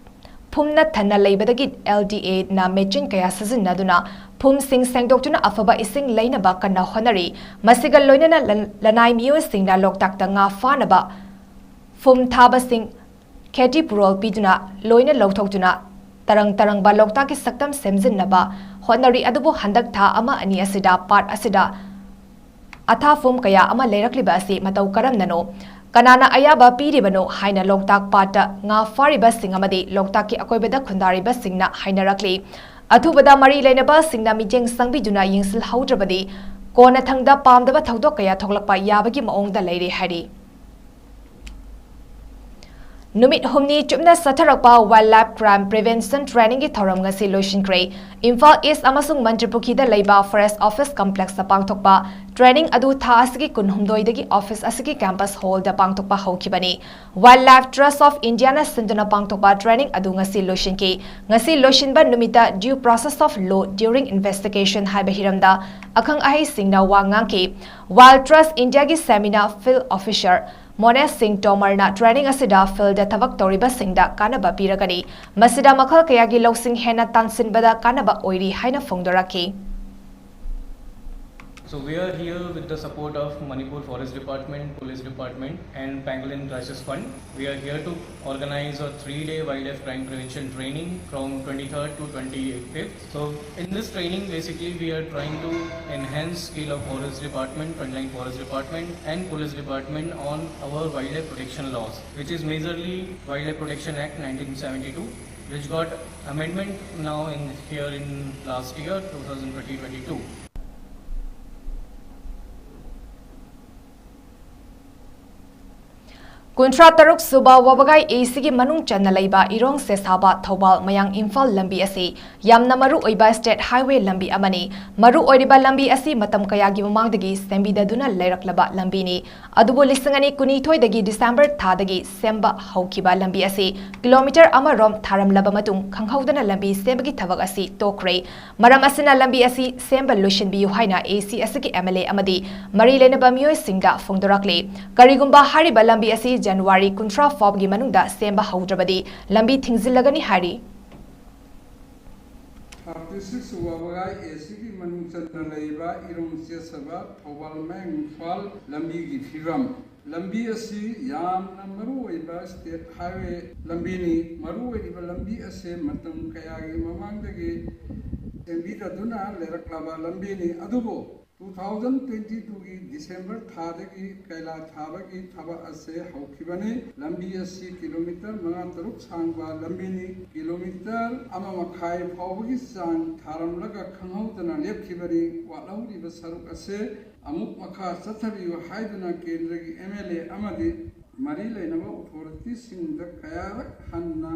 ꯐꯨꯝꯅ ꯊꯟꯅ ꯂꯩꯕꯗꯒꯤ L D Aꯅ machine ꯀꯌꯥ ꯁꯤꯖꯤꯟꯅꯗꯨꯅ ꯐꯨꯝꯁꯤꯡ ꯁꯦꯡꯗꯣꯛꯇꯨꯅ ꯑꯐꯕ ꯏꯁꯤꯡ ꯂꯩꯅꯕ ꯀꯟꯅ ꯍꯣꯠꯅꯔꯤ꯫ ꯃꯁꯤꯒ ꯂꯣꯏꯅꯅ ꯂꯟ-, ꯂꯅꯥꯏ ꯃꯤꯑꯣꯏꯁꯤꯡꯅ ꯂꯣꯛꯇꯥꯛꯇ ꯉꯥ ꯐꯥꯅꯕ ꯐꯨꯝ ꯊꯥꯕꯁꯤꯡ ꯈꯦꯇꯤ ꯄꯨꯔꯣꯜ ꯄꯤꯗꯨꯅ ꯂꯣꯏꯅ ꯂꯧꯊꯣꯛꯇꯨꯅ ꯇꯔꯪ ꯇꯔꯪꯕ ꯂꯣꯛꯇꯥꯛꯀꯤ ꯁꯛꯇꯝ ꯁꯦꯝꯖꯤꯟꯅꯕ ꯍꯣꯠꯅꯔꯤ꯫ ꯑꯗꯨꯕꯨ ꯍꯟꯗꯛ ꯊꯥ ꯑꯃ ꯑꯅꯤ ꯑꯁꯤꯗ ꯄꯥꯠ ꯑꯁꯤꯗ ꯑꯊꯥꯐꯨꯝ ꯀꯌꯥ ꯑꯃ ꯂꯩꯔꯛꯂꯤꯕ ꯑꯁꯤ ꯃꯇꯧ ꯀꯔꯝꯅꯅꯣ? ꯀꯅꯥꯅ ꯑꯌꯥꯕ ꯄꯤꯔꯤꯕꯅꯣ ꯍꯥꯏꯅ ꯂꯣꯛꯇꯥꯛ ꯄꯥꯠꯇ ꯉꯥ ꯐꯥꯔꯤꯕꯁꯤꯡ ꯑꯃꯗꯤ ꯂꯣꯛꯇꯥꯛꯀꯤ ꯑꯀꯣꯏꯕꯗ ꯈꯨꯟꯗꯥꯔꯤꯕꯁꯤꯡꯅ ꯍꯥꯏꯅꯔꯛꯂꯤ꯫ ꯑꯊꯨꯕꯗ ꯃꯔꯤ ꯂꯩꯅꯕꯁꯤꯡꯅ ꯃꯤꯠꯌꯦꯡ ꯆꯪꯕꯤꯗꯨꯅ ꯌꯦꯡꯁꯤꯜꯍꯧꯗ꯭ꯔꯕꯗꯤ ꯀꯣꯟꯅꯊꯪꯗ ꯄꯥꯝꯗꯕ ꯊꯧꯗꯣꯛ ꯀꯌꯥ ꯊꯣꯛꯂꯛꯄ ꯌꯥꯕꯒꯤ ꯃꯑꯣꯡꯗ ꯂꯩꯔꯦ ꯍꯥꯏꯔꯤ꯫ ꯅꯨꯃꯤꯠ ꯍꯨꯝꯅꯤ ꯆꯨꯞꯅ ꯆꯠꯊꯔꯛꯄ Wildlife Crime Prevention Trainingꯒꯤ ꯊꯧꯔꯝ ꯉꯁꯤ ꯂꯣꯏꯁꯤꯟꯈ꯭ꯔꯦ꯫ ꯏꯝꯐꯥꯜ ꯏꯁ ꯑꯃꯁꯨꯡ ꯃꯟꯇ꯭ꯔꯤꯄꯨꯈ꯭ꯔꯤꯗ ꯂꯩꯕ Forest Office Complexꯇ ꯄꯥꯡꯊꯣꯛꯄ training ꯑꯗꯨ ꯊꯥ ꯑꯁꯤꯒꯤ ꯀꯨꯟꯍꯨꯝꯗꯣꯏꯗꯒꯤ office ꯑꯁꯤꯒꯤ campus hallꯗ ꯄꯥꯡꯊꯣꯛꯄ ꯍꯧꯈꯤꯕꯅꯤ꯫ Wildlife Trust of Indiaꯅ ꯁꯤꯟꯗꯨꯅ ꯄꯥꯡꯊꯣꯛꯄ training ꯑꯗꯨ ꯉꯁꯤ ꯂꯣꯏꯁꯤꯟꯈꯤ꯫ ꯉꯁꯤ ꯂꯣꯏꯁꯤꯟꯕ ꯅꯨꯃꯤꯠꯇ Due Process of Law During Investigation ꯍꯥꯏꯕ ꯍꯤꯔꯝꯗ ꯑꯈꯪ ꯑꯍꯩꯁꯤꯡꯅ ꯋꯥ ꯉꯥꯡꯈꯤ꯫ Wild Trust Indiaꯒꯤ seminar field officer ꯃꯣꯅꯦꯁ ꯁꯤꯡ ꯇꯣꯃꯔꯅ training ꯑꯁꯤꯗ fieldꯗ ꯊꯕꯛ ꯇꯧꯔꯤꯕꯁꯤꯡꯗ ꯀꯥꯟꯅꯕ ꯄꯤꯔꯒꯅꯤ꯫ ꯃꯁꯤꯗ ꯃꯈꯜ ꯀꯌꯥꯒꯤ ꯂꯧꯁꯤꯡ ꯍꯦꯟꯅ ꯇꯥꯟꯁꯤꯟꯕꯗ ꯀꯥꯟꯅꯕ ꯑꯣꯏꯔꯤ ꯍꯥꯏꯅ ꯐꯣꯡꯗꯣꯔꯛꯈꯤ꯫ So we are here with the support of Manipur Forest Department, Police Department and Pangolin Crisis Fund. We are here to organize a three-day wildlife crime prevention training from twenty-third to twenty-fifth. So in this training, basically, we are trying to enhance skill of Forest Department, Frontline Forest Department and Police Department on our wildlife protection laws, which is majorly Wildlife Protection Act nineteen seventy-two, which got amendment now in here in last year, two thousand twenty-two. ꯀꯨꯟꯊ꯭ꯔꯥ ꯇꯔꯨꯛ ꯁꯨꯕ ꯋꯥꯕꯒꯥꯏ ACꯒꯤ ꯃꯅꯨꯡ ꯆꯟꯅ ꯂꯩꯕ ꯏꯔꯣꯡ ꯁꯦꯁꯥꯕ ꯊꯧꯕꯥꯜ ꯃꯌꯥꯡ ꯏꯝꯐꯥꯜ ꯂꯝꯕꯤ ꯑꯁꯤ ꯌꯥꯝꯅ ꯃꯔꯨ ꯑꯣꯏꯕ state highway ꯂꯝꯕꯤ ꯑꯃꯅꯤ꯫ ꯃꯔꯨ ꯑꯣꯏꯔꯤꯕ ꯂꯝꯕꯤ ꯑꯁꯤ ꯃꯇꯝ ꯀꯌꯥꯒꯤ ꯃꯃꯥꯡꯗꯒꯤ ꯁꯦꯝꯕꯤꯗꯗꯨꯅ ꯂꯩꯔꯛꯂꯕ ꯂꯝꯕꯤꯅꯤ꯫ ꯑꯗꯨꯕꯨ ꯂꯤꯁꯤꯡ ꯑꯅꯤ ꯀꯨꯟꯅꯤꯊꯣꯏꯗꯒꯤ December ꯊꯥꯗꯒꯤ ꯁꯦꯝꯕ ꯍꯧꯈꯤꯕ ꯂꯝꯕꯤ ꯑꯁꯤ kilometre ꯑꯃꯔꯣꯝ ꯊꯥꯔꯝꯂꯕ ꯃꯇꯨꯡ ꯈꯪꯍꯧꯗꯅ ꯂꯝꯕꯤ ꯁꯦꯝꯕꯒꯤ ꯊꯕꯛ ꯑꯁꯤ ꯇꯣꯛꯈ꯭ꯔꯦ꯫ ꯃꯔꯝ ꯑꯁꯤꯅ ꯂꯝꯕꯤ ꯑꯁꯤ ꯁꯦꯝꯕ ꯂꯣꯏꯁꯤꯟꯕꯤꯌꯨ ꯍꯥꯏꯅ AC ꯑꯁꯤꯒꯤ MLA ꯑꯃꯗꯤ ꯃꯔꯤ ꯂꯩꯅꯕ ꯃꯤꯑꯣꯏꯁꯤꯡꯗ ꯐꯣꯡꯗꯣꯔꯛꯂꯤ꯫ ꯀꯔꯤꯒꯨꯝꯕ ꯍꯥꯏꯔꯤꯕ ꯂꯝꯕꯤ ꯑꯁꯤ January ꯀꯨꯟꯊ꯭ꯔꯥ ꯐꯥꯎꯕꯒꯤ ꯃꯅꯨꯡꯗ ꯁꯦꯝꯕ ꯍꯧꯗ꯭ꯔꯕꯗꯤ ꯂꯝꯕꯤ ꯊꯤꯡꯖꯤꯜꯂꯒꯅꯤ ꯍꯥꯏꯔꯤ꯫ ꯊꯥꯔꯇꯤ ꯁꯤꯛꯁ ꯋꯥꯕꯒꯥꯏ ACꯒꯤ ꯃꯅꯨꯡ ꯆꯟꯅ ꯂꯩꯕ ꯏꯔꯣꯡ ꯆꯦꯁꯕ ꯊꯧꯕꯥꯜ ꯃꯌꯥꯡ ꯏꯝꯐꯥꯜ ꯂꯝꯕꯤꯒꯤ ꯐꯤꯕꯝ꯫ ꯂꯝꯕꯤ ꯑꯁꯤ ꯌꯥꯝꯅ ꯃꯔꯨ ꯑꯣꯏꯕ state highway ꯂꯝꯕꯤꯅꯤ꯫ ꯃꯔꯨ ꯑꯣꯏꯔꯤꯕ ꯂꯝꯕꯤ ꯑꯁꯤ ꯃꯇꯝ ꯀꯌꯥꯒꯤ ꯃꯃꯥꯡꯗꯒꯤ ꯁꯦꯝꯕꯤꯗꯗꯨꯅ ꯂꯩꯔꯛꯂꯕ ꯂꯝꯕꯤꯅꯤ꯫ ꯑꯗꯨꯕꯨ ꯇꯨ ꯊꯥꯎꯖꯟ ꯇ꯭ꯋꯦꯟꯇꯤ ꯇꯨꯒꯤ ꯗꯤꯁꯦꯝꯕꯔ ꯊꯥꯗꯒꯤ ꯀꯩꯂꯥ ꯊꯥꯕꯒꯤ ꯊꯕꯛ ꯑꯁꯦ ꯍꯧꯈꯤꯕꯅꯤ꯫ ꯂꯝꯕꯤ ꯑꯁꯤ ꯀꯤꯂꯣꯃꯤꯇꯔ ꯃꯉꯥ ꯇꯔꯨꯛ ꯁꯥꯡꯕ ꯂꯝꯕꯤꯅꯤ꯫ ꯀꯤꯂꯣꯃꯤꯇꯔ ꯑꯃ ꯃꯈꯥꯏ ꯐꯥꯎꯕꯒꯤ ꯆꯥꯡ ꯊꯥꯔꯝꯂꯒ ꯈꯪꯍꯧꯗꯅ ꯂꯦꯞꯈꯤꯕꯅꯤ꯫ ꯋꯥꯠꯍꯧꯔꯤꯕ ꯁꯔꯨꯛ ꯑꯁꯦ ꯑꯃꯨꯛ ꯃꯈꯥ ꯆꯠꯊꯕꯤꯌꯨ ꯍꯥꯏꯗꯨꯅ ꯀꯦꯟꯗ꯭ꯔꯒꯤ ꯑꯦꯝ ꯑꯦꯜ ꯑꯦ ꯑꯃꯗꯤ ꯃꯔꯤ ꯂꯩꯅꯕ ꯑꯣꯊꯣꯔꯤꯇꯤꯁꯤꯡꯗ ꯀꯌꯥꯔꯛ ꯍꯟꯅ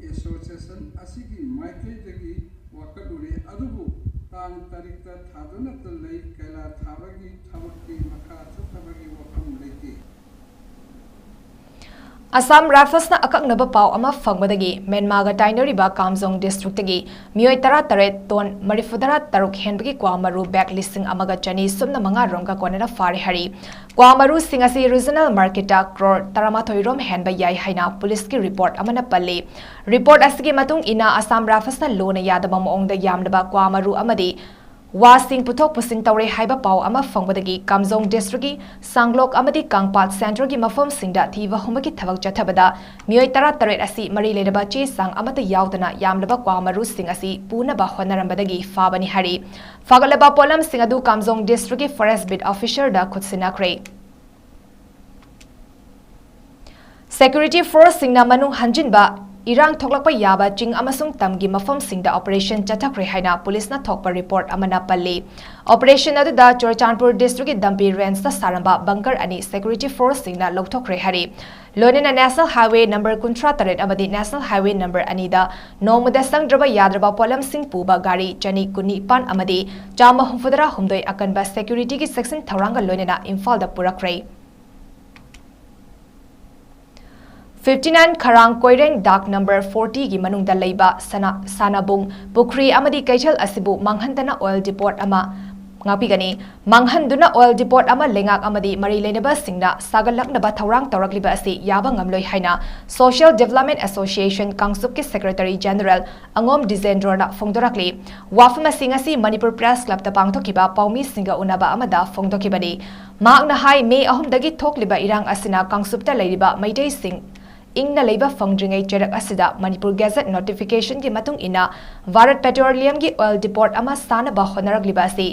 ꯑꯦꯁꯣꯁꯤꯌꯦꯁꯟ ꯑꯁꯤꯒꯤ ꯃꯥꯏꯀꯩꯗꯒꯤ ꯋꯥꯀꯠꯂꯨꯔꯦ, ꯑꯗꯨꯕꯨ ꯇꯥꯡ ꯇꯔꯦꯠꯇ ꯊꯥꯗꯨꯅꯇ ꯂꯩ꯫ ꯀꯩꯂꯥ ꯊꯥꯕꯒꯤ ꯊꯕꯛꯇꯤ ꯃꯈꯥ ꯆꯠꯊꯕꯒꯤ ꯋꯥꯐꯝ ꯂꯩꯇꯦ꯫ ꯑꯁꯥꯝ ꯔꯥꯏꯐꯜꯁꯅ ꯑꯀꯛꯅꯕ ꯄꯥꯎ ꯑꯃ ꯐꯪꯕꯗꯒꯤ ꯃ꯭ꯌꯥꯟꯃꯥꯔꯒ ꯇꯥꯏꯅꯔꯤꯕ ꯀꯥꯝꯖꯣꯡ ꯗꯤꯁꯇ꯭ꯔꯤꯛꯇꯒꯤ ꯃꯤꯑꯣꯏ ꯇꯔꯥꯇꯔꯦꯠ ꯇꯣꯟ ꯃꯔꯤꯐꯨꯇꯔꯥ ꯇꯔꯨꯛ ꯍꯦꯟꯕꯒꯤ ꯀ꯭ꯋꯥ ꯃꯔꯨ ꯕꯦꯒ ꯂꯤꯁꯤꯡ ꯑꯃꯒ ꯆꯅꯤ ꯁꯨꯞꯅ ꯃꯉꯥ ꯔꯣꯝꯒ ꯀꯣꯟꯅꯅ ꯐꯥꯔꯦ ꯍꯥꯏꯔꯤ꯫ ꯀ꯭ꯋꯥ ꯃꯔꯨꯁꯤꯡ ꯑꯁꯤ ꯔꯤꯖꯅꯦꯜ ꯃꯥꯔꯀꯦꯠꯇ ꯀ꯭ꯔꯣꯔ ꯇꯔꯥꯃꯥꯊꯣꯏ ꯔꯣꯝ ꯍꯦꯟꯕ ꯌꯥꯏ ꯍꯥꯏꯅ ꯄꯨꯂꯤꯁꯀꯤ ꯔꯤꯄꯣꯔꯠ ꯑꯃꯅ ꯄꯜꯂꯤ꯫ ꯔꯤꯄꯣꯔꯠ ꯑꯁꯤꯒꯤ ꯃꯇꯨꯡ ꯏꯟꯅ ꯑꯁꯥꯝ ꯔꯥꯏꯐꯜꯁꯅ ꯂꯣꯅ ꯌꯥꯗꯕ ꯃꯑꯣꯡꯗ ꯌꯥꯝꯂꯕ ꯀ꯭ꯋꯥ ꯃꯔꯨ ꯑꯃꯗꯤ ꯋꯥꯁꯤꯡ ꯄꯨꯊꯣꯛ ꯄꯨꯁꯤꯟ ꯇꯧꯔꯦ ꯍꯥꯏꯕ ꯄꯥꯎ ꯑꯃ ꯐꯪꯕꯗꯒꯤ ꯀꯥꯝꯖꯣꯡ ꯗꯤꯁꯇ꯭ꯔꯤꯛꯀꯤ ꯁꯥꯡꯂꯣꯛ ꯑꯃꯗꯤ ꯀꯥꯡꯄꯥꯠ ꯁꯦꯟꯇꯔꯒꯤ ꯃꯐꯝꯁꯤꯡꯗ ꯊꯤꯕ ꯍꯨꯝꯕꯒꯤ ꯊꯕꯛ ꯆꯠꯊꯕꯗ ꯃꯤꯑꯣꯏ ꯇꯔꯥꯇꯔꯦꯠ ꯑꯁꯤ ꯃꯔꯤ ꯂꯩꯅꯕ ꯆꯦ ꯆꯥꯡ ꯑꯃꯠꯇ ꯌꯥꯎꯗꯅ ꯌꯥꯝꯂꯕ ꯀ꯭ꯋꯥ ꯃꯔꯨꯁꯤꯡ ꯑꯁꯤ ꯄꯨꯅꯕ ꯍꯣꯠꯅꯔꯝꯕꯗꯒꯤ ꯐꯥꯕꯅꯤ ꯍꯥꯏꯔꯤ꯫ ꯐꯥꯒꯠꯂꯕ ꯄꯣꯠꯂꯝꯁꯤꯡ ꯑꯗꯨ ꯀꯥꯝꯖꯣꯡ ꯗꯤꯁꯇ꯭ꯔꯤꯛꯀꯤ ꯐꯣꯔꯦꯁ ꯕꯤꯠ ꯑꯣꯐꯤꯁꯔꯗ ꯈꯨꯠꯁꯤꯟꯅꯈ꯭ꯔꯦ꯫ ꯁꯦꯀ꯭ꯌꯨꯔꯤꯇꯤ ꯐꯣꯔꯁꯁꯤꯡꯅ ꯃꯅꯨꯡ ꯍꯟꯖꯤꯟꯕ ꯏꯔꯥꯡ ꯊꯣꯛꯂꯛꯄ ꯌꯥꯕ ꯆꯤꯡ ꯑꯃꯁꯨꯡ ꯇꯝꯒꯤ ꯃꯐꯝꯁꯤꯡꯗ ꯑꯣꯄꯔꯦꯁꯟ ꯆꯠꯊꯈ꯭ꯔꯦ ꯍꯥꯏꯅ ꯄꯨꯂꯤꯁꯅ ꯊꯣꯛꯄ ꯔꯤꯄꯣꯔꯠ ꯑꯃꯅ ꯄꯜꯂꯤ꯫ ꯑꯣꯄꯔꯦꯁꯟ ꯑꯗꯨꯗ ꯆꯨꯔꯆꯥꯟꯄꯨꯔ ꯗꯤꯁꯇ꯭ꯔꯤꯛꯀꯤ ꯗꯝꯄꯤ ꯔꯦꯟꯖꯇ ꯁꯥꯔꯝꯕ ꯕꯪꯀꯔ ꯑꯅꯤ ꯁꯦꯀ꯭ꯌꯨꯔꯤꯇꯤ ꯐꯣꯔꯁꯁꯤꯡꯅ ꯂꯧꯊꯣꯛꯈ꯭ꯔꯦ ꯍꯥꯏꯔꯤ꯫ ꯂꯣꯏꯅꯅ ꯅꯦꯁꯅꯦꯜ ꯍꯥꯏꯋꯦ ꯅꯝꯕꯔ ꯀꯨꯟꯊ꯭ꯔꯥ ꯇꯔꯦꯠ ꯑꯃꯗꯤ ꯅꯦꯁꯅꯦꯜ ꯍꯥꯏꯋꯦ ꯅꯝꯕꯔ ꯑꯅꯤꯗ ꯅꯣꯡꯃꯗ ꯆꯪꯗ꯭ꯔꯕ ꯌꯥꯗ꯭ꯔꯕ ꯄꯣꯠꯂꯝꯁꯤꯡ ꯄꯨꯕ ꯒꯥꯔꯤ ꯆꯅꯤ ꯀꯨꯟꯅꯤꯄꯥꯟ ꯑꯃꯗꯤ ꯆꯥꯝꯃ ꯍꯨꯝꯐꯨꯇꯔꯥ ꯍꯨꯝꯗꯣꯏ ꯑꯀꯟꯕ ꯁꯦꯀ꯭ꯌꯨꯔꯤꯇꯤꯒꯤ ꯆꯦꯛꯁꯤꯟ ꯊꯧꯔꯥꯡꯒ ꯂꯣꯏꯅꯅ ꯏꯝꯐꯥꯜꯗ ꯄꯨꯔꯛꯈ꯭ꯔꯦ꯫ ꯐꯤꯐꯇꯤ ꯅꯥꯏꯟ ꯈꯔꯥꯡ ꯀꯣꯏꯔꯦꯡ ꯗꯥꯛ ꯅꯝꯕꯔ ꯐꯣꯔꯇꯤꯒꯤ ꯃꯅꯨꯡꯗ ꯂꯩꯕ ꯁꯅꯥ-, ꯁꯥꯅꯕꯨꯡ ꯄꯨꯈ꯭ꯔꯤ ꯑꯃꯗꯤ ꯀꯩꯊꯦꯜ ꯑꯁꯤꯕꯨ ꯃꯥꯡꯍꯟꯗꯅ ꯑꯣꯏꯜ ꯗꯤꯄꯣꯠ ꯑꯃ ꯉꯥꯛꯄꯤꯒꯅꯤ꯫ ꯃꯥꯡꯍꯟꯗꯨꯅ ꯑꯣꯏꯜ ꯗꯤꯄꯣꯠ ꯑꯃ ꯂꯩꯉꯥꯛ ꯑꯃꯗꯤ ꯃꯔꯤ ꯂꯩꯅꯕꯁꯤꯡꯅ ꯁꯥꯒꯠꯂꯛꯅꯕ ꯊꯧꯔꯥꯡ ꯇꯧꯔꯛꯂꯤꯕ ꯑꯁꯤ ꯌꯥꯕ ꯉꯝꯂꯣꯏ ꯍꯥꯏꯅ ꯁꯣꯁꯤꯌꯦꯜ ꯗꯤꯕꯦꯂꯞꯃꯦꯟ ꯑꯦꯁꯣꯁꯤꯌꯦꯁꯟ ꯀꯥꯡꯆꯨꯞꯀꯤ ꯁꯦꯀ꯭ꯔꯦꯇꯔꯤ ꯖꯦꯅꯔꯦꯜ ꯑꯉꯣꯝ ꯗꯤꯖꯦꯟꯗ꯭ꯔꯣꯅ ꯐꯣꯡꯗꯣꯔꯛꯂꯤ꯫ ꯋꯥꯐꯝ ꯑꯁꯤ ꯉꯁꯤ ꯃꯅꯤꯄꯨꯔ ꯄ꯭ꯔꯦꯁ ꯀ꯭ꯂꯕꯇ ꯄꯥꯡꯊꯣꯛꯈꯤꯕ ꯄꯥꯎꯃꯤꯁꯤꯡꯒ ꯎꯅꯕ ꯑꯃꯗ ꯐꯣꯡꯗꯣꯛꯈꯤꯕꯅꯤ꯫ ꯃꯍꯥꯛꯅ ꯍꯥꯏ, ꯃꯦ ꯑꯍꯨꯝꯗꯒꯤ ꯊꯣꯛꯂꯤꯕ ꯏꯔꯥꯡ ꯑꯁꯤꯅ ꯀꯥꯡꯆꯨꯞꯇ ꯂꯩꯔꯤꯕ ꯃꯩꯇꯩꯁꯤꯡ ꯏꯪꯅ ꯂꯩꯕ ꯐꯪꯗ꯭ꯔꯤꯉꯩ ꯆꯩꯔꯛ ꯑꯁꯤꯗ ꯃꯅꯤꯄꯨꯔ ꯒꯦꯖꯦꯠ ꯅꯣꯇꯤꯐꯤꯀꯦꯁꯟꯒꯤ ꯃꯇꯨꯡ ꯏꯟꯅ ꯚꯥꯔꯠ ꯄꯦꯇ꯭ꯔꯣꯂꯤꯌꯝꯒꯤ ꯑꯣꯏꯜ ꯗꯤꯄꯣꯠ ꯑꯃ ꯁꯥꯅꯕ ꯍꯣꯠꯅꯔꯛꯂꯤꯕ ꯑꯁꯤ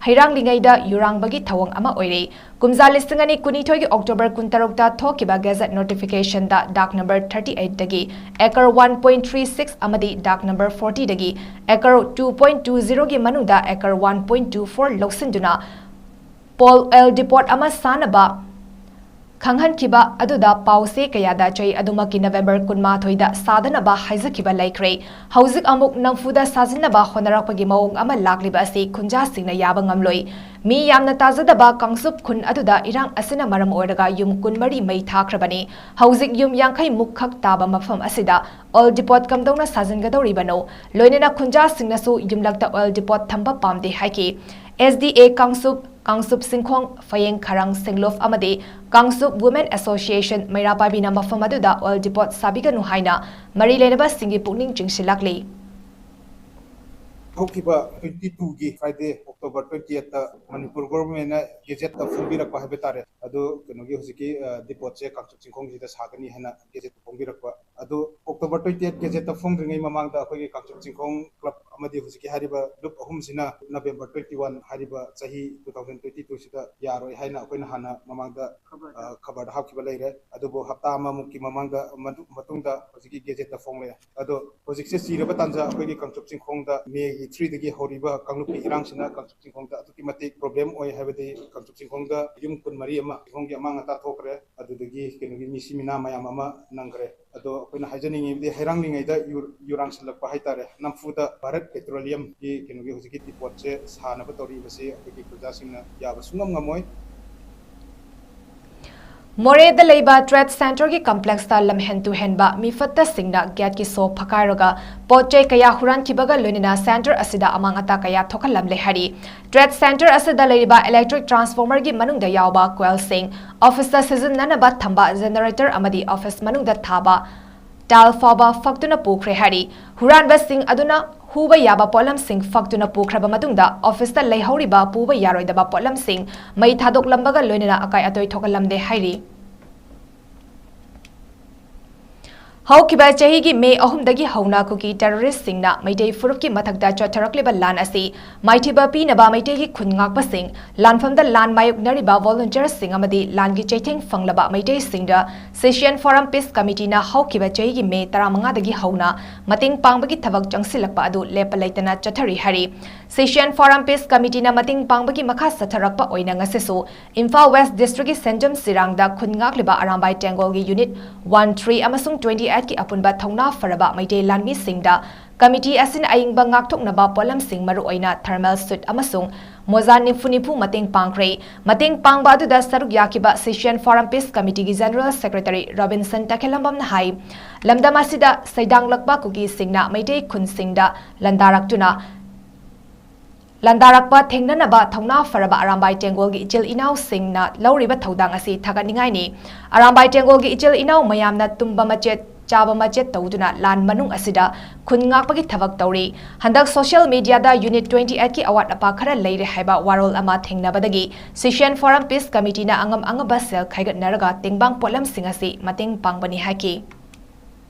ꯍꯩꯔꯥꯡꯂꯤꯉꯩꯗ ꯌꯨꯔꯥꯡꯕꯒꯤ ꯊꯧꯑꯣꯡ ꯑꯃ ꯑꯣꯏꯔꯦ꯫ ꯀꯨꯝꯖꯥ ꯂꯤꯁꯤꯡ ꯑꯅꯤ ꯀꯨꯟꯅꯤꯊꯣꯏꯒꯤ October ꯀꯨꯟꯇꯔꯨꯛꯇ ꯊꯣꯛꯈꯤꯕ Gazette Notificationꯗ Dark Number thirty eightꯗꯒꯤ acre one point three six ꯑꯃꯗꯤ Dark Number fortyꯗꯒꯤ acre two point two zeroꯒꯤ ꯃꯅꯨꯡꯗ acre one point two four ꯂꯧꯁꯤꯟꯗꯨꯅ pole oil depot ꯑꯃ ꯁꯥꯅꯕ ꯈꯪꯍꯟꯈꯤꯕ ꯑꯗꯨꯗ ꯄꯥꯎꯆꯦ ꯀꯌꯥꯗ ꯆꯍꯤ ꯑꯗꯨꯃꯛꯀꯤ November ꯀꯨꯟꯃꯥꯊꯣꯏꯗ ꯁꯥꯗꯅꯕ ꯍꯥꯏꯖꯈꯤꯕ ꯂꯩꯈ꯭ꯔꯦ꯫ ꯍꯧꯖꯤꯛ ꯑꯃꯨꯛ ꯅꯝꯐꯨꯗ ꯁꯥꯖꯤꯟꯅꯕ ꯍꯣꯠꯅꯔꯛꯄꯒꯤ ꯃꯑꯣꯡ ꯑꯃ ꯂꯥꯛꯂꯤꯕ ꯑꯁꯤ ꯈꯨꯟꯖꯥꯁꯤꯡꯅ ꯌꯥꯕ ꯉꯝꯂꯣꯏ꯫ ꯃꯤ ꯌꯥꯝꯅ ꯇꯥꯖꯗꯕ ꯀꯥꯡꯆꯨꯞ ꯈꯨꯟ ꯑꯗꯨꯗ ꯏꯔꯥꯡ ꯑꯁꯤꯅ ꯃꯔꯝ ꯑꯣꯏꯔꯒ ꯌꯨꯝ ꯀꯨꯟꯃꯔꯤ ꯃꯩ ꯊꯥꯈ꯭ꯔꯕꯅꯤ꯫ ꯍꯧꯖꯤꯛ ꯌꯨꯝ ꯌꯥꯡꯈꯩ ꯃꯨꯛ ꯈꯛ ꯇꯥꯕ ꯃꯐꯝ ꯑꯁꯤꯗ oil depot ꯀꯝꯗꯧꯅ ꯁꯥꯖꯤꯟꯒꯗꯧꯔꯤꯕꯅꯣ? ꯂꯣꯏꯅꯅ ꯈꯨꯟꯖꯥꯁꯤꯡꯅꯁꯨ ꯌꯨꯝꯂꯛꯇ oil depot ꯊꯝꯕ ꯄꯥꯝꯗꯦ ꯍꯥꯏꯈꯤ꯫ S D A Kangchup, Kangchup ꯆꯤꯡꯈꯣꯡ, ꯐꯌꯦꯡ ꯈꯔꯪ ꯁꯦꯡꯂꯣꯞ ꯑꯃꯗꯤ ꯀꯥꯡꯆꯨꯞ Women Association ꯃꯩꯔꯥ ꯄꯥꯏꯕꯤꯅ ꯃꯐꯝ ꯑꯗꯨꯗ oil depot ꯁꯥꯕꯤꯒꯅꯨ ꯍꯥꯏꯅ ꯃꯔꯤ ꯂꯩꯅꯕꯁꯤꯡꯒꯤ ꯄꯨꯛꯅꯤꯡ ꯆꯤꯡꯁꯤꯜꯂꯛꯂꯤ꯫ ꯍꯧꯈꯤꯕ twenty twoꯒꯤ Friday, October twenty eightꯇ Manipur ꯒꯣꯚꯔꯟꯃꯦꯟꯅ ꯒꯦꯖꯦꯠꯇ ꯐꯣꯡꯕꯤꯔꯛꯄ ꯍꯥꯏꯕ ꯇꯥꯔꯦ꯫ ꯑꯗꯨ ꯀꯩꯅꯣꯒꯤ ꯍꯧꯖꯤꯛꯀꯤ ꯗꯤꯄꯣꯠꯁꯦ ꯀꯥꯡꯆꯨꯞ ꯆꯤꯡꯈꯣꯡꯁꯤꯗ ꯁꯥꯒꯅꯤ ꯍꯥꯏꯅ ꯒꯦꯖꯦꯠꯇ ꯐꯣꯡꯕꯤꯔꯛꯄ꯫ ꯑꯗꯨ October twenty eight ꯒꯦꯖꯦꯠꯇ ꯐꯣꯡꯗ꯭ꯔꯤꯉꯩ ꯃꯃꯥꯡꯗ ꯑꯩꯈꯣꯏꯒꯤ ꯀꯥꯡꯆꯨꯞ ꯆꯤꯡꯈꯣꯡ ꯀ꯭ꯂꯕ ꯑꯃꯗꯤ ꯍꯧꯖꯤꯛꯀꯤ ꯍꯥꯏꯔꯤꯕ ꯂꯨꯞ ꯑꯍꯨꯝꯁꯤꯅ November twenty one ꯍꯥꯏꯔꯤꯕ ꯆꯍꯤ two thousand twenty twoꯁꯤꯗ ꯌꯥꯔꯣꯏ ꯍꯥꯏꯅ ꯑꯩꯈꯣꯏꯅ ꯍꯥꯟꯅ ꯃꯃꯥꯡꯗ ꯈꯕꯔꯗ ꯍꯥꯞꯈꯤꯕ ꯂꯩꯔꯦ꯫ ꯑꯗꯨꯕꯨ ꯍꯞꯇꯥ ꯑꯃꯃꯨꯛꯀꯤ ꯃꯃꯥꯡꯗ ꯃꯇꯨꯡꯗ ꯍꯧꯖꯤꯛꯀꯤ ꯒꯦꯖꯦꯠꯇ ꯐꯣꯡꯂꯛꯑꯦ꯫ ꯑꯗꯣ ꯍꯧꯖꯤꯛꯁꯦ ꯆꯤꯔꯕ ꯇꯥꯟꯖꯥ ꯑꯩꯈꯣꯏꯒꯤ ꯀꯥꯡꯆꯨꯞ ꯆꯤꯡꯈꯣꯡꯗ Mayꯒꯤ three ꯗꯒꯤ ꯍꯧꯔꯤꯕ ꯀꯥꯡꯂꯨꯞꯀꯤ ꯏꯔꯥꯡꯁꯤꯅ ꯀꯥꯡꯆꯨꯞ ꯆꯤꯡꯈꯣꯡꯗ ꯑꯗꯨꯛꯀꯤ ꯃꯇꯤꯛ problem ꯑꯣꯏ꯫ ꯍꯥꯏꯕꯗꯤ ꯀꯥꯡꯆꯨꯞ ꯆꯤꯡꯈꯣꯡꯗ ꯌꯨꯝ ꯀꯨꯟꯃꯔꯤ ꯑꯃ ꯆꯤꯡꯈꯣꯡꯒꯤ ꯑꯃꯥꯡ ꯑꯇꯥ ꯊꯣꯛꯈ꯭ꯔꯦ꯫ ꯑꯗꯨꯗꯒꯤ ꯀꯩꯅꯣꯒꯤ ꯃꯤꯁꯤ ꯃꯤꯅꯥ ꯃꯌꯥꯝ ꯑꯃ ꯅꯪꯈ꯭ꯔꯦ꯫ ꯑꯗꯣ ꯑꯩꯈꯣꯏꯅ ꯍꯥꯏꯖꯅꯤꯡꯉꯤꯕꯗꯤ ꯍꯩꯔꯥꯡꯂꯤꯉꯩꯗ ꯌꯨ-, ꯌꯨꯔꯥꯡꯁꯤꯜꯂꯛꯄ ꯍꯥꯏꯇꯥꯔꯦ꯫ ꯅꯝꯐꯨꯗ Bharat Petroleumꯒꯤ ꯀꯩꯅꯣꯒꯤ ꯍꯧꯖꯤꯛꯀꯤ depotꯁꯦ ꯁꯥꯅꯕ ꯇꯧꯔꯤꯕꯁꯤ ꯑꯩꯈꯣꯏꯒꯤ ꯈꯨꯟꯖꯥꯁꯤꯡꯅ ꯌꯥꯕ ꯁꯨꯡꯉꯝ ꯉꯝꯃꯣꯏ꯫ ꯃꯣꯔꯦꯗ ꯂꯩꯕ Trade Centreꯒꯤ complexꯇ ꯂꯝꯍꯦꯟ ꯇꯨꯍꯦꯟꯕ ꯃꯤꯐꯠꯇꯁꯤꯡꯅ gateꯀꯤ ꯁꯣ ꯐꯛꯀꯥꯏꯔꯒ ꯄꯣꯠ ꯆꯩ ꯀꯌꯥ ꯍꯨꯔꯥꯟꯈꯤꯕꯒ ꯂꯣꯏꯅꯅ centre ꯑꯁꯤꯗ ꯑꯃꯥꯡ ꯑꯇꯥ ꯀꯌꯥ ꯊꯣꯛꯍꯜꯂꯝꯂꯦ ꯍꯥꯏꯔꯤ꯫ Trade Centre ꯑꯁꯤꯗ ꯂꯩꯔꯤꯕ electric transformerꯒꯤ ꯃꯅꯨꯡꯗ ꯌꯥꯎꯕ coilꯁꯤꯡ, officeꯇ ꯁꯤꯖꯤꯟꯅꯅꯕ ꯊꯝꯕ generator ꯑꯃꯗꯤ office ꯃꯅꯨꯡꯗ ꯊꯥꯕ tile ꯐꯥꯎꯕ ꯐꯛꯇꯨꯅ ꯄꯨꯈ꯭ꯔꯦ ꯍꯥꯏꯔꯤ꯫ ꯍꯨꯔꯥꯟꯕꯁꯤꯡ ꯑꯗꯨꯅ ꯍꯨꯕ ꯌꯥꯕ ꯄꯣꯠꯂꯝꯁꯤꯡ ꯐꯛꯇꯨꯅ ꯄꯨꯈ꯭ꯔꯕ ꯃꯇꯨꯡꯗ officeꯇ ꯂꯩꯍꯧꯔꯤꯕ ꯄꯨꯕ ꯌꯥꯔꯣꯏꯗꯕ ꯄꯣꯠꯂꯝꯁꯤꯡ ꯃꯩ ꯊꯥꯗꯣꯛꯂꯝꯕꯒ ꯂꯣꯏꯅꯅ ꯑꯀꯥꯏ ꯑꯇꯣꯏ ꯊꯣꯛꯍꯜꯂꯝꯗꯦ ꯍꯥꯏꯔꯤ꯫ ꯍꯧꯈꯤꯕ ꯆꯍꯤꯒꯤ ꯃꯦ ꯑꯍꯨꯝꯗꯒꯤ ꯍꯧꯅ ꯀꯨꯀꯤ ꯇꯦꯔꯣꯔꯤꯁꯁꯤꯡꯅ ꯃꯩꯇꯩ ꯐꯨꯔꯨꯞꯀꯤ ꯃꯊꯛꯇ ꯆꯠꯊꯔꯛꯂꯤꯕ ꯂꯥꯟ ꯑꯁꯤ ꯃꯥꯏꯊꯤꯕ ꯄꯤꯅꯕ ꯃꯩꯇꯩꯒꯤ ꯈꯨꯟ ꯉꯥꯛꯄꯁꯤꯡ, ꯂꯥꯟꯐꯝꯗ ꯂꯥꯟ ꯃꯥꯌꯣꯛꯅꯔꯤꯕ ꯚꯣꯂꯨꯟꯇꯤꯌꯔꯁꯤꯡ ꯑꯃꯗꯤ ꯂꯥꯟꯒꯤ ꯆꯩꯊꯦꯡ ꯐꯪꯂꯕ ꯃꯩꯇꯩꯁꯤꯡꯗ ꯁꯤꯁꯤꯌꯟ ꯐꯣꯔꯝ ꯄꯤꯁ ꯀꯃꯤꯇꯤꯅ ꯍꯧꯈꯤꯕ ꯆꯍꯤꯒꯤ ꯃꯦ ꯇꯔꯥꯃꯉꯥꯗꯒꯤ ꯍꯧꯅ ꯃꯇꯦꯡ ꯄꯥꯡꯕꯒꯤ ꯊꯕꯛ ꯆꯪꯁꯤꯜꯂꯛꯄ ꯑꯗꯨ ꯂꯦꯞꯄ ꯂꯩꯇꯅ ꯆꯠꯊꯔꯤ ꯍꯥꯏꯔꯤ꯫ ꯁꯤꯁꯤꯌꯟ ꯐꯣꯔꯝ ꯄꯤꯁ ꯀꯃꯤꯇꯤꯅ ꯃꯇꯦꯡ ꯄꯥꯡꯕꯒꯤ ꯃꯈꯥ ꯆꯠꯊꯔꯛꯄ ꯑꯣꯏꯅ ꯉꯁꯤꯁꯨ ꯏꯝꯐꯥꯜ ꯋꯦꯁ ꯗꯤꯁꯇ꯭ꯔꯤꯛꯀꯤ ꯁꯦꯟꯖꯝ ꯁꯤꯔꯥꯡꯗ ꯈꯨꯟ ꯉꯥꯛꯂꯤꯕ ꯑꯔꯥꯝꯕꯥꯏ ꯇꯦꯡꯒꯣꯜꯒꯤ ꯌꯨꯅꯤꯠ ꯋꯥꯟ ꯊ꯭ꯔꯤ ꯑꯃꯁꯨꯡ ꯇ꯭ꯋꯦꯟꯇꯤ ꯑꯩꯠꯀꯤ ꯑꯄꯨꯟꯕ ꯊꯧꯅꯥ ꯐꯔꯕ ꯃꯩꯇꯩ ꯂꯥꯟꯃꯤꯁꯤꯡꯗ ꯀꯃꯤꯇꯤ ꯑꯁꯤꯅ ꯑꯏꯪꯕ ꯉꯥꯛꯊꯣꯛꯅꯕ ꯄꯣꯠꯂꯝꯁꯤꯡ, ꯃꯔꯨꯑꯣꯏꯅ ꯊꯔꯃꯦꯜ ꯁꯨꯠ ꯑꯃꯁꯨꯡ ꯃꯣꯖꯥ ꯅꯤꯐꯨ ꯅꯤꯐꯨ ꯃꯇꯦꯡ ꯄꯥꯡꯈ꯭ꯔꯦ꯫ ꯃꯇꯦꯡ ꯄꯥꯡꯕ ꯑꯗꯨꯗ ꯁꯔꯨꯛ ꯌꯥꯈꯤꯕ ꯁꯤꯁꯤꯌꯟ ꯐꯣꯔꯝ ꯄꯤꯁ ꯀꯃꯤꯇꯤꯒꯤ ꯖꯦꯅꯔꯦꯜ ꯁꯦꯀ꯭ꯔꯦꯇꯔꯤ ꯔꯣꯕꯤꯟꯁꯟ ꯇꯈꯦꯜꯂꯝꯕꯝꯅ ꯍꯥꯏ, ꯂꯝꯗꯝ ꯑꯁꯤꯗ ꯁꯩꯗꯥꯡꯂꯛꯄ ꯀꯨꯀꯤꯁꯤꯡꯅ ꯃꯩꯇꯩ ꯈꯨꯟꯁꯤꯡꯗ ꯂꯥꯟꯗꯥꯔꯛꯇꯨꯅ ꯂꯥꯟꯗꯥꯔꯛꯄ ꯊꯦꯡꯅꯅꯕ ꯊꯧꯅꯥ ꯐꯔꯕ ꯑꯔꯥꯝꯕꯥꯏ ꯇꯦꯡꯒꯣꯜꯒꯤ ꯏꯆꯤꯜ ꯏꯅꯥꯎꯁꯤꯡꯅ ꯂꯧꯔꯤꯕ ꯊꯧꯗꯥꯡ ꯑꯁꯤ ꯊꯥꯒꯠꯅꯤꯡꯉꯥꯏꯅꯤ꯫ ꯑꯔꯥꯝꯕꯥꯏ ꯇꯦꯡꯒꯣꯜꯒꯤ ꯏꯆꯤꯜ ꯏꯅꯥꯎ ꯃꯌꯥꯝꯅ ꯇꯨꯝꯕ ꯃꯆꯦꯠ, ꯆꯥꯕ ꯃꯆꯦꯠ ꯇꯧꯗꯨꯅ ꯂꯥꯟ ꯃꯅꯨꯡ ꯑꯁꯤꯗ ꯈꯨꯟ ꯉꯥꯛꯄꯒꯤ ꯊꯕꯛ ꯇꯧꯔꯤ꯫ ꯍꯟꯗꯛ ꯁꯣꯁꯤꯌꯦꯜ ꯃꯤꯗꯤꯌꯥꯗ ꯌꯨꯅꯤꯠ ꯇ꯭ꯋꯦꯟꯇꯤ ꯑꯩꯠꯀꯤ ꯑꯋꯥꯠ ꯑꯄꯥ ꯈꯔ ꯂꯩꯔꯦ ꯍꯥꯏꯕ ꯋꯥꯔꯣꯜ ꯑꯃ ꯊꯦꯡꯅꯕꯗꯒꯤ ꯁꯤꯁꯤꯌꯟ ꯐꯣꯔꯝ ꯄꯤꯁ ꯀꯃꯤꯇꯤꯅ ꯑꯉꯝ ꯑꯉꯝꯕ ꯁꯦꯜ ꯈꯥꯏꯒꯠꯅꯔꯒ ꯇꯦꯡꯕꯥꯡ ꯄꯣꯠꯂꯝꯁꯤꯡ ꯑꯁꯤ ꯃꯇꯦꯡ ꯄꯥꯡꯕꯅꯤ ꯍꯥꯏꯈꯤ꯫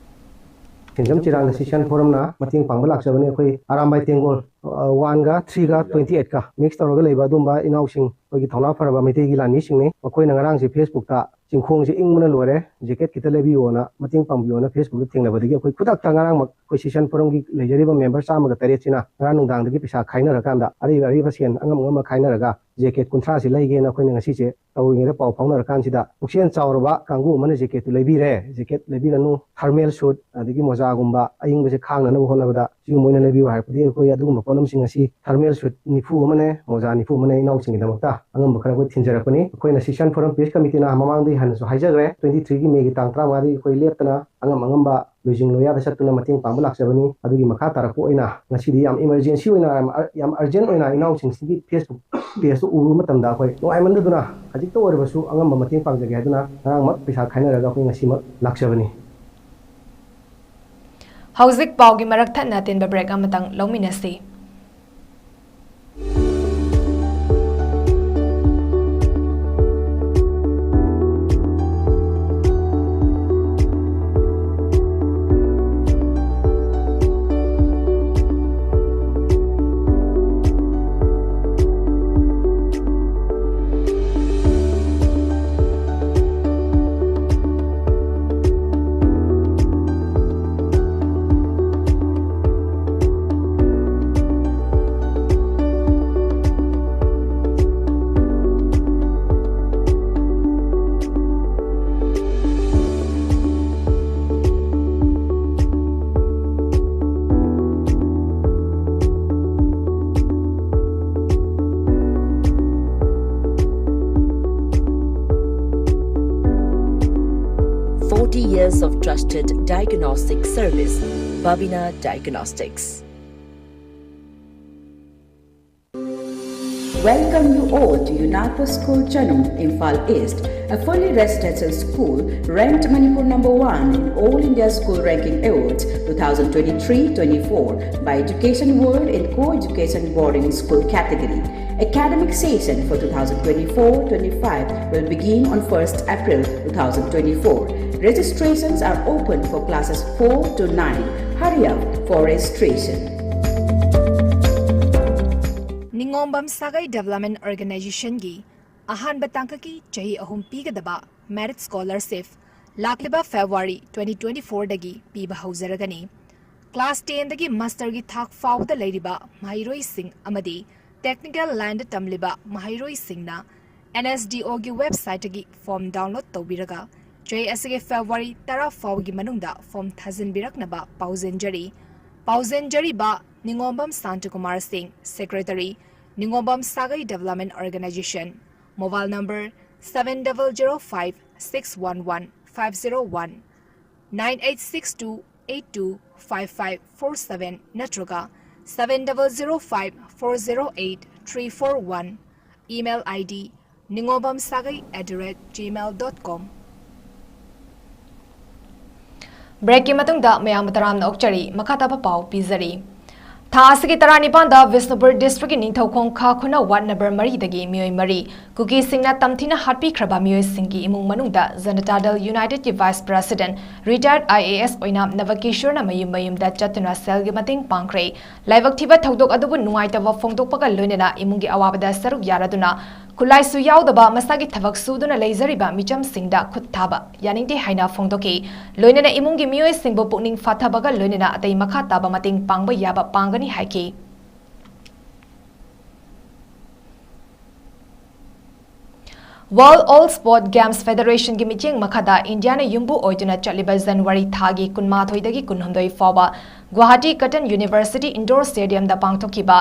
ꯁꯦꯟꯖꯝ ꯆꯤꯔꯥꯡꯗ ꯁꯤꯁꯤꯌꯟ ꯐꯣꯔꯝꯅ ꯃꯇꯦꯡ ꯄꯥꯡꯕ ꯂꯥꯛꯆꯕꯅꯤ꯫ ꯑꯩꯈꯣꯏ ꯑꯔꯥꯝꯕꯥꯏ ꯇꯦꯡꯒꯣꯜ, ꯑ, ꯋꯥꯟꯒ ꯊ꯭ꯔꯤꯒ ꯇ꯭ꯋꯦꯟꯇꯤ ꯑꯩꯠꯀ ꯃꯤꯛꯁ ꯇꯧꯔꯒ ꯂꯩꯕ ꯑꯗꯨꯝꯕ ꯏꯅꯥꯎꯁꯤꯡ, ꯑꯩꯈꯣꯏꯒꯤ ꯊꯧꯅꯥ ꯐꯔꯕ ꯃꯩꯇꯩꯒꯤ ꯂꯥꯟꯃꯤꯁꯤꯡꯅꯤ꯫ ꯃꯈꯣꯏꯅ ꯉꯔꯥꯡꯁꯦ ꯐꯦꯁꯕꯨꯛꯇ "ꯆꯤꯡꯈꯣꯡꯁꯦ ꯏꯪꯕꯅ ꯂꯣꯏꯔꯦ, ꯖꯦꯀꯦꯠ ꯈꯤꯇ ꯂꯩꯕꯤꯌꯣꯅ, ꯃꯇꯦꯡ ꯄꯥꯡꯕꯤꯌꯣꯅ" ꯐꯦꯁꯕꯨꯛꯇ ꯊꯦꯡꯅꯕꯗꯒꯤ ꯑꯩꯈꯣꯏ ꯈꯨꯗꯛꯇ ꯉꯔꯥꯡꯃꯛ ꯑꯩꯈꯣꯏ ꯁꯤꯁꯤꯌꯟ ꯐꯣꯔꯝꯒꯤ ꯂꯩꯖꯔꯤꯕ ꯃꯦꯝꯕꯔ ꯆꯥꯝꯃꯒ ꯇꯔꯦꯠꯁꯤꯅ ꯉꯔꯥꯡ ꯅꯨꯡꯗꯥꯡꯗꯒꯤ ꯄꯩꯁꯥ ꯈꯥꯏꯅꯔꯀꯥꯟꯗ ꯑꯔꯩꯕ ꯑꯔꯩꯕ ꯁꯦꯟ ꯑꯉꯝ ꯑꯉꯝꯕ ꯈꯥꯏꯅꯔꯒ ꯖꯦꯀꯦꯠ ꯀꯨꯟꯊ꯭ꯔꯥꯁꯤ ꯂꯩꯒꯦꯅ ꯑꯩꯈꯣꯏꯅ ꯉꯁꯤꯁꯦ ꯇꯧꯔꯤꯉꯩꯗ ꯄꯥꯎ ꯐꯥꯎꯅꯔꯀꯥꯟꯁꯤꯗ ꯄꯨꯛꯆꯦꯜ ꯆꯥꯎꯔꯕ ꯀꯥꯡꯕꯨ ꯑꯃꯅ ꯖꯦꯀꯦꯠꯇꯨ ꯂꯩꯕꯤꯔꯦ꯫ ꯖꯦꯀꯦꯠ ꯂꯩꯕꯤꯔꯅꯨ, ꯊꯔꯃꯦꯜ ꯁꯨꯠ, ꯑꯗꯒꯤ ꯃꯣꯖꯥꯒꯨꯝꯕ ꯑꯏꯪꯕꯁꯦ ꯈꯥꯡꯅꯅꯕ ꯍꯣꯠꯅꯕꯗ ꯁꯤꯒꯨꯝꯕ ꯑꯣꯏꯅ ꯂꯩꯕꯤꯌꯨ ꯍꯥꯏꯔꯛꯄꯗꯒꯤ ꯑꯩꯈꯣꯏ ꯑꯗꯨꯒꯨꯝꯕ ꯄꯣꯠꯂꯝꯁꯤꯡ ꯑꯁꯤ ꯊꯔꯃꯦꯜ ꯁꯨꯠ ꯅꯤꯐꯨ ꯑꯃꯅꯦ, ꯃꯣꯖꯥ ꯅꯤꯐꯨ ꯑꯃꯅꯦ, ꯏꯅꯥꯎꯁꯤꯡꯒꯤꯗꯃꯛꯇ ꯑꯉꯝꯕ ꯈꯔ ꯑꯩꯈꯣꯏ ꯊꯤꯟꯖꯔꯛꯄꯅꯤ꯫ ꯑꯩꯈꯣꯏꯅ ꯁꯤꯁꯤꯌꯟ ꯐꯣꯔꯝ ꯄꯤꯁ ꯀꯃꯤꯇꯤꯅ ꯃꯃꯥꯡꯗꯒꯤ ꯍꯥꯟꯅꯁꯨ ꯍꯥꯏꯖꯈ꯭ꯔꯦ, ꯇ꯭ꯋꯦꯟꯇꯤ ꯊ꯭ꯔꯤꯒꯤ ꯃꯦꯒꯤ ꯇꯥꯡ ꯇꯔꯥꯃꯉꯥꯗꯒꯤ ꯑꯩꯈꯣꯏ ꯂꯦꯞꯇꯅ ꯑꯉꯝ ꯑꯉꯝꯕ ꯂꯣꯏꯖꯤꯡ ꯂꯣꯌꯥꯗ ꯆꯠꯇꯨꯅ ꯃꯇꯦꯡ ꯄꯥꯡꯕ ꯂꯥꯛꯆꯕꯅꯤ꯫ ꯑꯗꯨꯒꯤ ꯃꯈꯥ ꯇꯥꯔꯛꯄ ꯑꯣꯏꯅ ꯉꯁꯤꯗꯤ ꯌꯥꯝ ꯏꯃꯔꯖꯦꯟꯁꯤ ꯑꯣꯏꯅ, ꯌꯥꯝ ꯑꯔ-, ꯌꯥꯝ ꯑꯔꯖꯦꯟ ꯑꯣꯏꯅ ꯏꯅꯥꯎꯁꯤꯡꯁꯤꯒꯤ ꯐꯦꯁꯕꯨꯛ ꯄꯦꯖꯇꯨ ꯎꯔꯨꯕ ꯃꯇꯝꯗ ꯑꯩꯈꯣꯏ ꯅꯨꯡꯉꯥꯏꯃꯟꯗꯗꯨꯅ ꯈꯖꯤꯛꯇ ꯑꯣꯏꯔꯕꯁꯨ ꯑꯉꯝꯕ ꯃꯇꯦꯡ ꯄꯥꯡꯖꯒꯦ ꯍꯥꯏꯗꯨꯅ ꯉꯔꯥꯡꯃꯛ ꯄꯩꯁꯥ ꯈꯥꯏꯅꯔꯒ ꯑꯩꯈꯣꯏ ꯉꯁꯤꯃꯛ ꯂꯥꯛꯆꯕꯅꯤ꯫ ꯍꯧꯖꯤꯛ ꯄꯥꯎꯒꯤ ꯃꯔꯛ ꯊꯠꯅ ꯑꯇꯦꯟꯕ ꯕ꯭ꯔꯦꯛ ꯑꯃꯇꯪ ꯂꯧꯃꯤꯟꯅꯁꯤ꯫ Years of trusted diagnostic service, Babina Diagnostics. Welcome you all to UNAPO School Chanung, Imphal East, a fully residential school ranked Manipur number one in All India School Ranking Awards two thousand twenty-three twenty-four by Education World in co-education boarding school category. Academic session for two thousand twenty-four twenty-five will begin on first April two thousand twenty-four. Registrations are open for classes four to nine. Hurry up for registration. ꯅꯤꯉꯣꯝꯕꯝ ꯁꯥꯒꯩ Development Organizationꯒꯤ ꯑꯍꯥꯟꯕ ꯇꯥꯡꯀꯛꯀꯤ ꯆꯍꯤ ꯑꯍꯨꯝ ꯄꯤꯒꯗꯕ Merit Scholarship ꯂꯥꯛꯂꯤꯕ February twenty twenty-fourꯗꯒꯤ ꯄꯤꯕ ꯍꯧꯖꯔꯒꯅꯤ꯫ Class tenꯗꯒꯤ masterꯒꯤ ꯊꯥꯛ ꯐꯥꯎꯕꯗ ꯂꯩꯔꯤꯕ ꯃꯍꯩꯔꯣꯏꯁꯤꯡ ꯑꯃꯗꯤ technical lineꯗ ꯇꯝꯂꯤꯕ ꯃꯍꯩꯔꯣꯏꯁꯤꯡꯅ NSDOꯒꯤ websiteꯇꯒꯤ form download ꯇꯧꯕꯤꯔꯒ ꯆꯍꯤ ꯑꯁꯤꯒꯤ February ꯇꯔꯥ ꯐꯥꯎꯕꯒꯤ ꯃꯅꯨꯡꯗ form ꯊꯥꯖꯤꯟꯕꯤꯔꯛꯅꯕ ꯄꯥꯎꯖꯦꯟꯖꯔꯤ꯫ ꯄꯥꯎꯖꯦꯟꯖꯔꯤꯕ ꯅꯤꯉꯣꯝꯕꯝ ꯁꯥꯟꯇꯀꯨꯃꯥꯔ ꯁꯤꯡ, Secretary, ꯅꯤꯉꯣꯝꯕꯝ ꯁꯥꯒꯩ Development Organization, mobile number seven double zero five six one one five zero one, nine eight six two eight two five five four seven ꯅꯠꯇ꯭ꯔꯒ seven double zero five four zero eight three four one, email ID ningobamsagai at the rate gmail dot com. Breakꯀꯤ ꯃꯇꯨꯡꯗ ꯃꯌꯥꯝꯕꯨ ꯇꯔꯥꯝꯅ ꯑꯣꯛꯆꯔꯤ꯫ ꯃꯈꯥ ꯇꯥꯕ ꯄꯥꯎ ꯄꯤꯖꯔꯤ꯫ ꯊꯥ ꯑꯁꯤꯒꯤ ꯇꯔꯥꯅꯤꯄꯥꯟꯗ ꯕꯤꯁꯅꯨꯄꯨꯔ districtꯀꯤ ꯅꯤꯡꯊꯧꯈꯣꯡ ꯈꯥ ꯈꯨꯅꯧ ward number ꯃꯔꯤꯗꯒꯤ ꯃꯤꯑꯣꯏ ꯃꯔꯤ ꯀꯨꯀꯤꯁꯤꯡꯅ ꯇꯝꯊꯤꯅ ꯍꯥꯠꯄꯤꯈ꯭ꯔꯕ ꯃꯤꯑꯣꯏꯁꯤꯡꯒꯤ ꯏꯃꯨꯡ ꯃꯅꯨꯡꯗ Janata Dal Unitedꯀꯤ vice president, retired IAS ꯑꯣꯏꯅ ꯅꯕꯀꯤꯁꯣꯔꯅ ꯃꯌꯨꯝ ꯃꯌꯨꯝꯗ ꯆꯠꯇꯨꯅ ꯁꯦꯜꯒꯤ ꯃꯇꯦꯡ ꯄꯥꯡꯈ꯭ꯔꯦ꯫ ꯂꯥꯏꯕꯛ ꯊꯤꯕ ꯊꯧꯗꯣꯛ ꯑꯗꯨꯕꯨ ꯅꯨꯡꯉꯥꯏꯇꯕ ꯐꯣꯡꯗꯣꯛꯄꯒ ꯂꯣꯏꯅꯅ ꯏꯃꯨꯡꯒꯤ ꯑꯋꯥꯕꯗ ꯁꯔꯨꯛ ꯌꯥꯔꯗꯨꯅ ꯈꯨꯠꯂꯥꯏꯁꯨ ꯌꯥꯎꯗꯕ ꯃꯁꯥꯒꯤ ꯊꯕꯛ ꯁꯨꯗꯨꯅ ꯂꯩꯖꯔꯤꯕ ꯃꯤꯆꯝꯁꯤꯡꯗ ꯈꯨꯠ ꯊꯥꯕ ꯌꯥꯅꯤꯡꯗꯦ ꯍꯥꯏꯅ ꯐꯣꯡꯗꯣꯛꯈꯤ꯫ ꯂꯣꯏꯅꯅ ꯏꯃꯨꯡꯒꯤ ꯃꯤꯑꯣꯏꯁꯤꯡꯕꯨ ꯄꯨꯛꯅꯤꯡ ꯐꯥꯊꯕꯒ ꯂꯣꯏꯅꯅ ꯑꯇꯩ ꯃꯈꯥ ꯇꯥꯕ ꯃꯇꯦꯡ ꯄꯥꯡꯕ ꯌꯥꯕ ꯄꯥꯡꯒꯅꯤ ꯍꯥꯏꯈꯤ꯫ World All Sport Games Federationꯒꯤ ꯃꯤꯠꯌꯦꯡ ꯃꯈꯥꯗ ꯏꯟꯗꯤꯌꯥꯅ ꯌꯨꯝꯕꯨ ꯑꯣꯏꯗꯨꯅ ꯆꯠꯂꯤꯕ January ꯊꯥꯒꯤ ꯀꯨꯟꯃꯥꯊꯣꯏꯗꯒꯤ ꯀꯨꯟꯍꯨꯝꯗꯣꯏ ꯐꯥꯎꯕ Guwahati Cotton University Indoor Stadiumꯗ ꯄꯥꯡꯊꯣꯛꯈꯤꯕ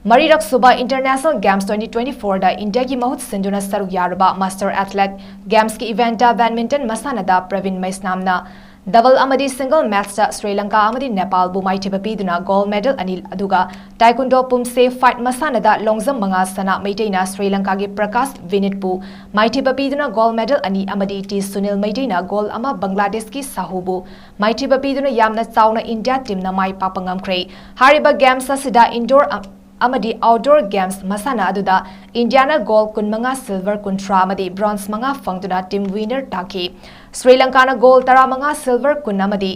ꯃꯔꯤꯔꯛ ꯁꯨꯕ International Games twenty twenty-four ꯗ ꯏꯟꯗꯤꯌꯥꯒꯤ ꯃꯍꯨꯠ ꯁꯤꯟꯗꯨꯅ ꯁꯔꯨꯛ ꯌꯥꯔꯨꯕ Master Athlete Games ꯀꯤ event ꯇ badminton ꯃꯁꯥꯟꯅꯗ ꯄ꯭ꯔꯕꯤꯟ ꯃꯩꯁꯅꯥꯝꯅ double ꯑꯃꯗꯤ single match ꯇ ꯁ꯭ꯔꯤ ꯂꯪꯀꯥ ꯑꯃꯗꯤ ꯅꯦꯄꯥꯜꯕꯨ ꯃꯥꯏꯊꯤꯕ ꯄꯤꯗꯨꯅ gold medal ꯑꯅꯤ, ꯑꯗꯨꯒ taekwondo ꯄꯨꯝꯁꯦ fight ꯃꯁꯥꯟꯅꯗ long jump ꯃꯉꯥ ꯁꯅꯥ ꯃꯩꯇꯩꯅ ꯁ꯭ꯔꯤ ꯂꯪꯀꯥꯒꯤ ꯄ꯭ꯔꯀꯥꯁ ꯚꯤꯅꯤꯠꯄꯨ ꯃꯥꯏꯊꯤꯕ ꯄꯤꯗꯨꯅ gold medal ꯑꯅꯤ ꯑꯃꯗꯤ ꯇꯤ ꯁꯨꯅꯤꯜ ꯃꯩꯇꯩꯅ gold ꯑꯃ ꯕꯪꯒ꯭ꯂꯥꯗꯦꯁꯀꯤ ꯁꯥꯍꯨꯕꯨ ꯃꯥꯏꯊꯤꯕ ꯄꯤꯗꯨꯅ ꯌꯥꯝꯅ ꯆꯥꯎꯅ ꯏꯟꯗꯤꯌꯥ team ꯅ ꯃꯥꯏ ꯄꯥꯛꯄ ꯉꯝꯈ꯭ꯔꯦ꯫ ꯍꯥꯏꯔꯤꯕ games ꯑꯁꯤꯗ indoor ꯑ-, ꯑꯃꯗꯤ outdoor games ꯃꯁꯥꯟꯅ ꯑꯗꯨꯗ ꯏꯟꯗꯤꯌꯥꯅ gold ꯀꯨꯟꯃꯉꯥ, silver ꯀꯨꯟꯊ꯭ꯔꯥ ꯑꯃꯗꯤ bronze ꯃꯉꯥ ꯐꯪꯗꯨꯅ team winner ꯇꯥꯈꯤ꯫ ꯁ꯭ꯔꯤ ꯂꯪꯀꯥꯅ gold ꯇꯔꯥꯃꯉꯥ, silver ꯀꯨꯟ ꯑꯃꯗꯤ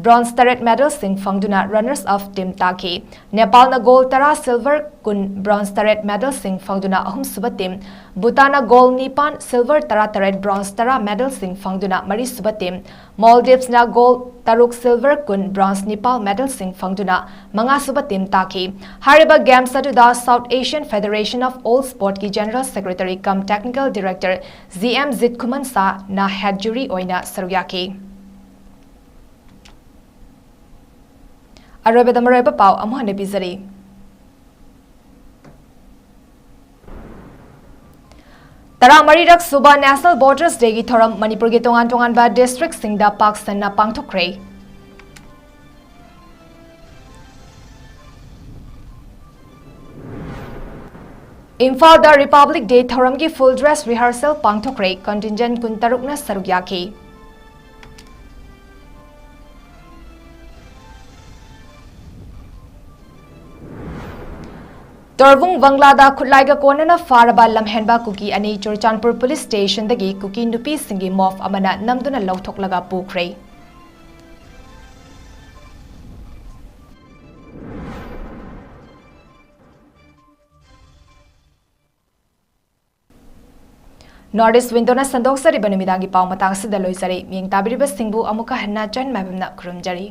bronze ꯇꯔꯦꯠ medal ꯁꯤꯡ ꯐꯪꯗꯨꯅ runners up team ꯇꯥꯈꯤ꯫ ꯅꯦꯄꯥꯜꯅ gold ꯇꯔꯥ, silver ꯀꯨꯟ, bronze ꯇꯔꯦꯠ medal ꯁꯤꯡ ꯐꯪꯗꯨꯅ ꯑꯍꯨꯝꯁꯨꯕ team, ꯚꯨꯇꯥꯟꯅ gold ꯅꯤꯄꯥꯟ, silver ꯇꯔꯥꯇꯔꯦꯠ, bronze ꯇꯔꯥ medal ꯁꯤꯡ ꯐꯪꯗꯨꯅ ꯃꯔꯤꯁꯨꯕ team, Maldives ꯅ gold ꯇꯔꯨꯛ, silver ꯀꯨꯟ, bronze ꯅꯤꯄꯥꯟ medal ꯁꯤꯡ ꯐꯪꯗꯨꯅ ꯃꯉꯥꯁꯨꯕ team ꯇꯥꯈꯤ꯫ ꯍꯥꯏꯔꯤꯕ games ꯑꯗꯨꯗ South Asian Federation of All Sport ꯀꯤ General Secretary cum Technical Director G M Jitkhuman ꯁꯥꯍꯅ head jury ꯑꯣꯏꯅ ꯁꯔꯨꯛ ꯌꯥꯈꯤ꯫ ꯑꯔꯣꯏꯕꯗ ꯃꯔꯨꯑꯣꯏꯕ ꯄꯥꯎ ꯑꯃꯨꯛ ꯍꯟꯅ ꯄꯤꯖꯔꯤ꯫ ꯇꯔꯥꯃꯔꯤꯔꯛ ꯁꯨꯕ National Voters Day ꯒꯤ ꯊꯧꯔꯝ ꯃꯅꯤꯄꯨꯔꯒꯤ ꯇꯣꯉꯥꯟ ꯇꯣꯉꯥꯟꯕ district ꯁꯤꯡꯗ ꯄꯥꯛ ꯁꯟꯅ ꯄꯥꯡꯊꯣꯛꯈ꯭ꯔꯦ꯫ ꯏꯝꯐꯥꯜꯗ Republic Day ꯊꯧꯔꯝꯒꯤ full dress rehearsal ꯄꯥꯡꯊꯣꯛꯈ꯭ꯔꯦ꯫ Contingent ꯀꯨꯟꯇꯔꯨꯛꯅ ꯁꯔꯨꯛ ꯌꯥꯈꯤ꯫ ꯇꯣꯔꯕꯨꯡ ꯕꯪꯒ꯭ꯂꯥꯗ ꯈꯨꯠꯂꯥꯏꯒ ꯀꯣꯟꯅꯅ ꯐꯥꯔꯕ ꯂꯝꯍꯦꯟꯕ ꯀꯨꯀꯤ ꯑꯅꯤ ꯆꯨꯔꯆꯥꯟꯄꯨꯔ police station ꯗꯒꯤ ꯀꯨꯀꯤ ꯅꯨꯄꯤꯁꯤꯡꯒꯤ mob ꯑꯃꯅ ꯅꯝꯗꯨꯅ ꯂꯧꯊꯣꯛꯂꯒ ꯄꯨꯈ꯭ꯔꯦ꯫ North East Window ꯅ ꯁꯟꯗꯣꯛꯆꯔꯤꯕ ꯅꯨꯃꯤꯗꯥꯡꯒꯤ ꯄꯥꯎ ꯃꯇꯥꯡ ꯑꯁꯤꯗ ꯂꯣꯏꯖꯔꯦ꯫ ꯃꯤꯠꯌꯦꯡ ꯇꯥꯕꯤꯔꯤꯕꯁꯤꯡꯕꯨ ꯑꯃꯨꯛꯀ ꯍꯟꯅ ꯆꯟ ꯃꯥꯏꯕꯝꯅ ꯈꯨꯔꯨꯝꯖꯔꯤ꯫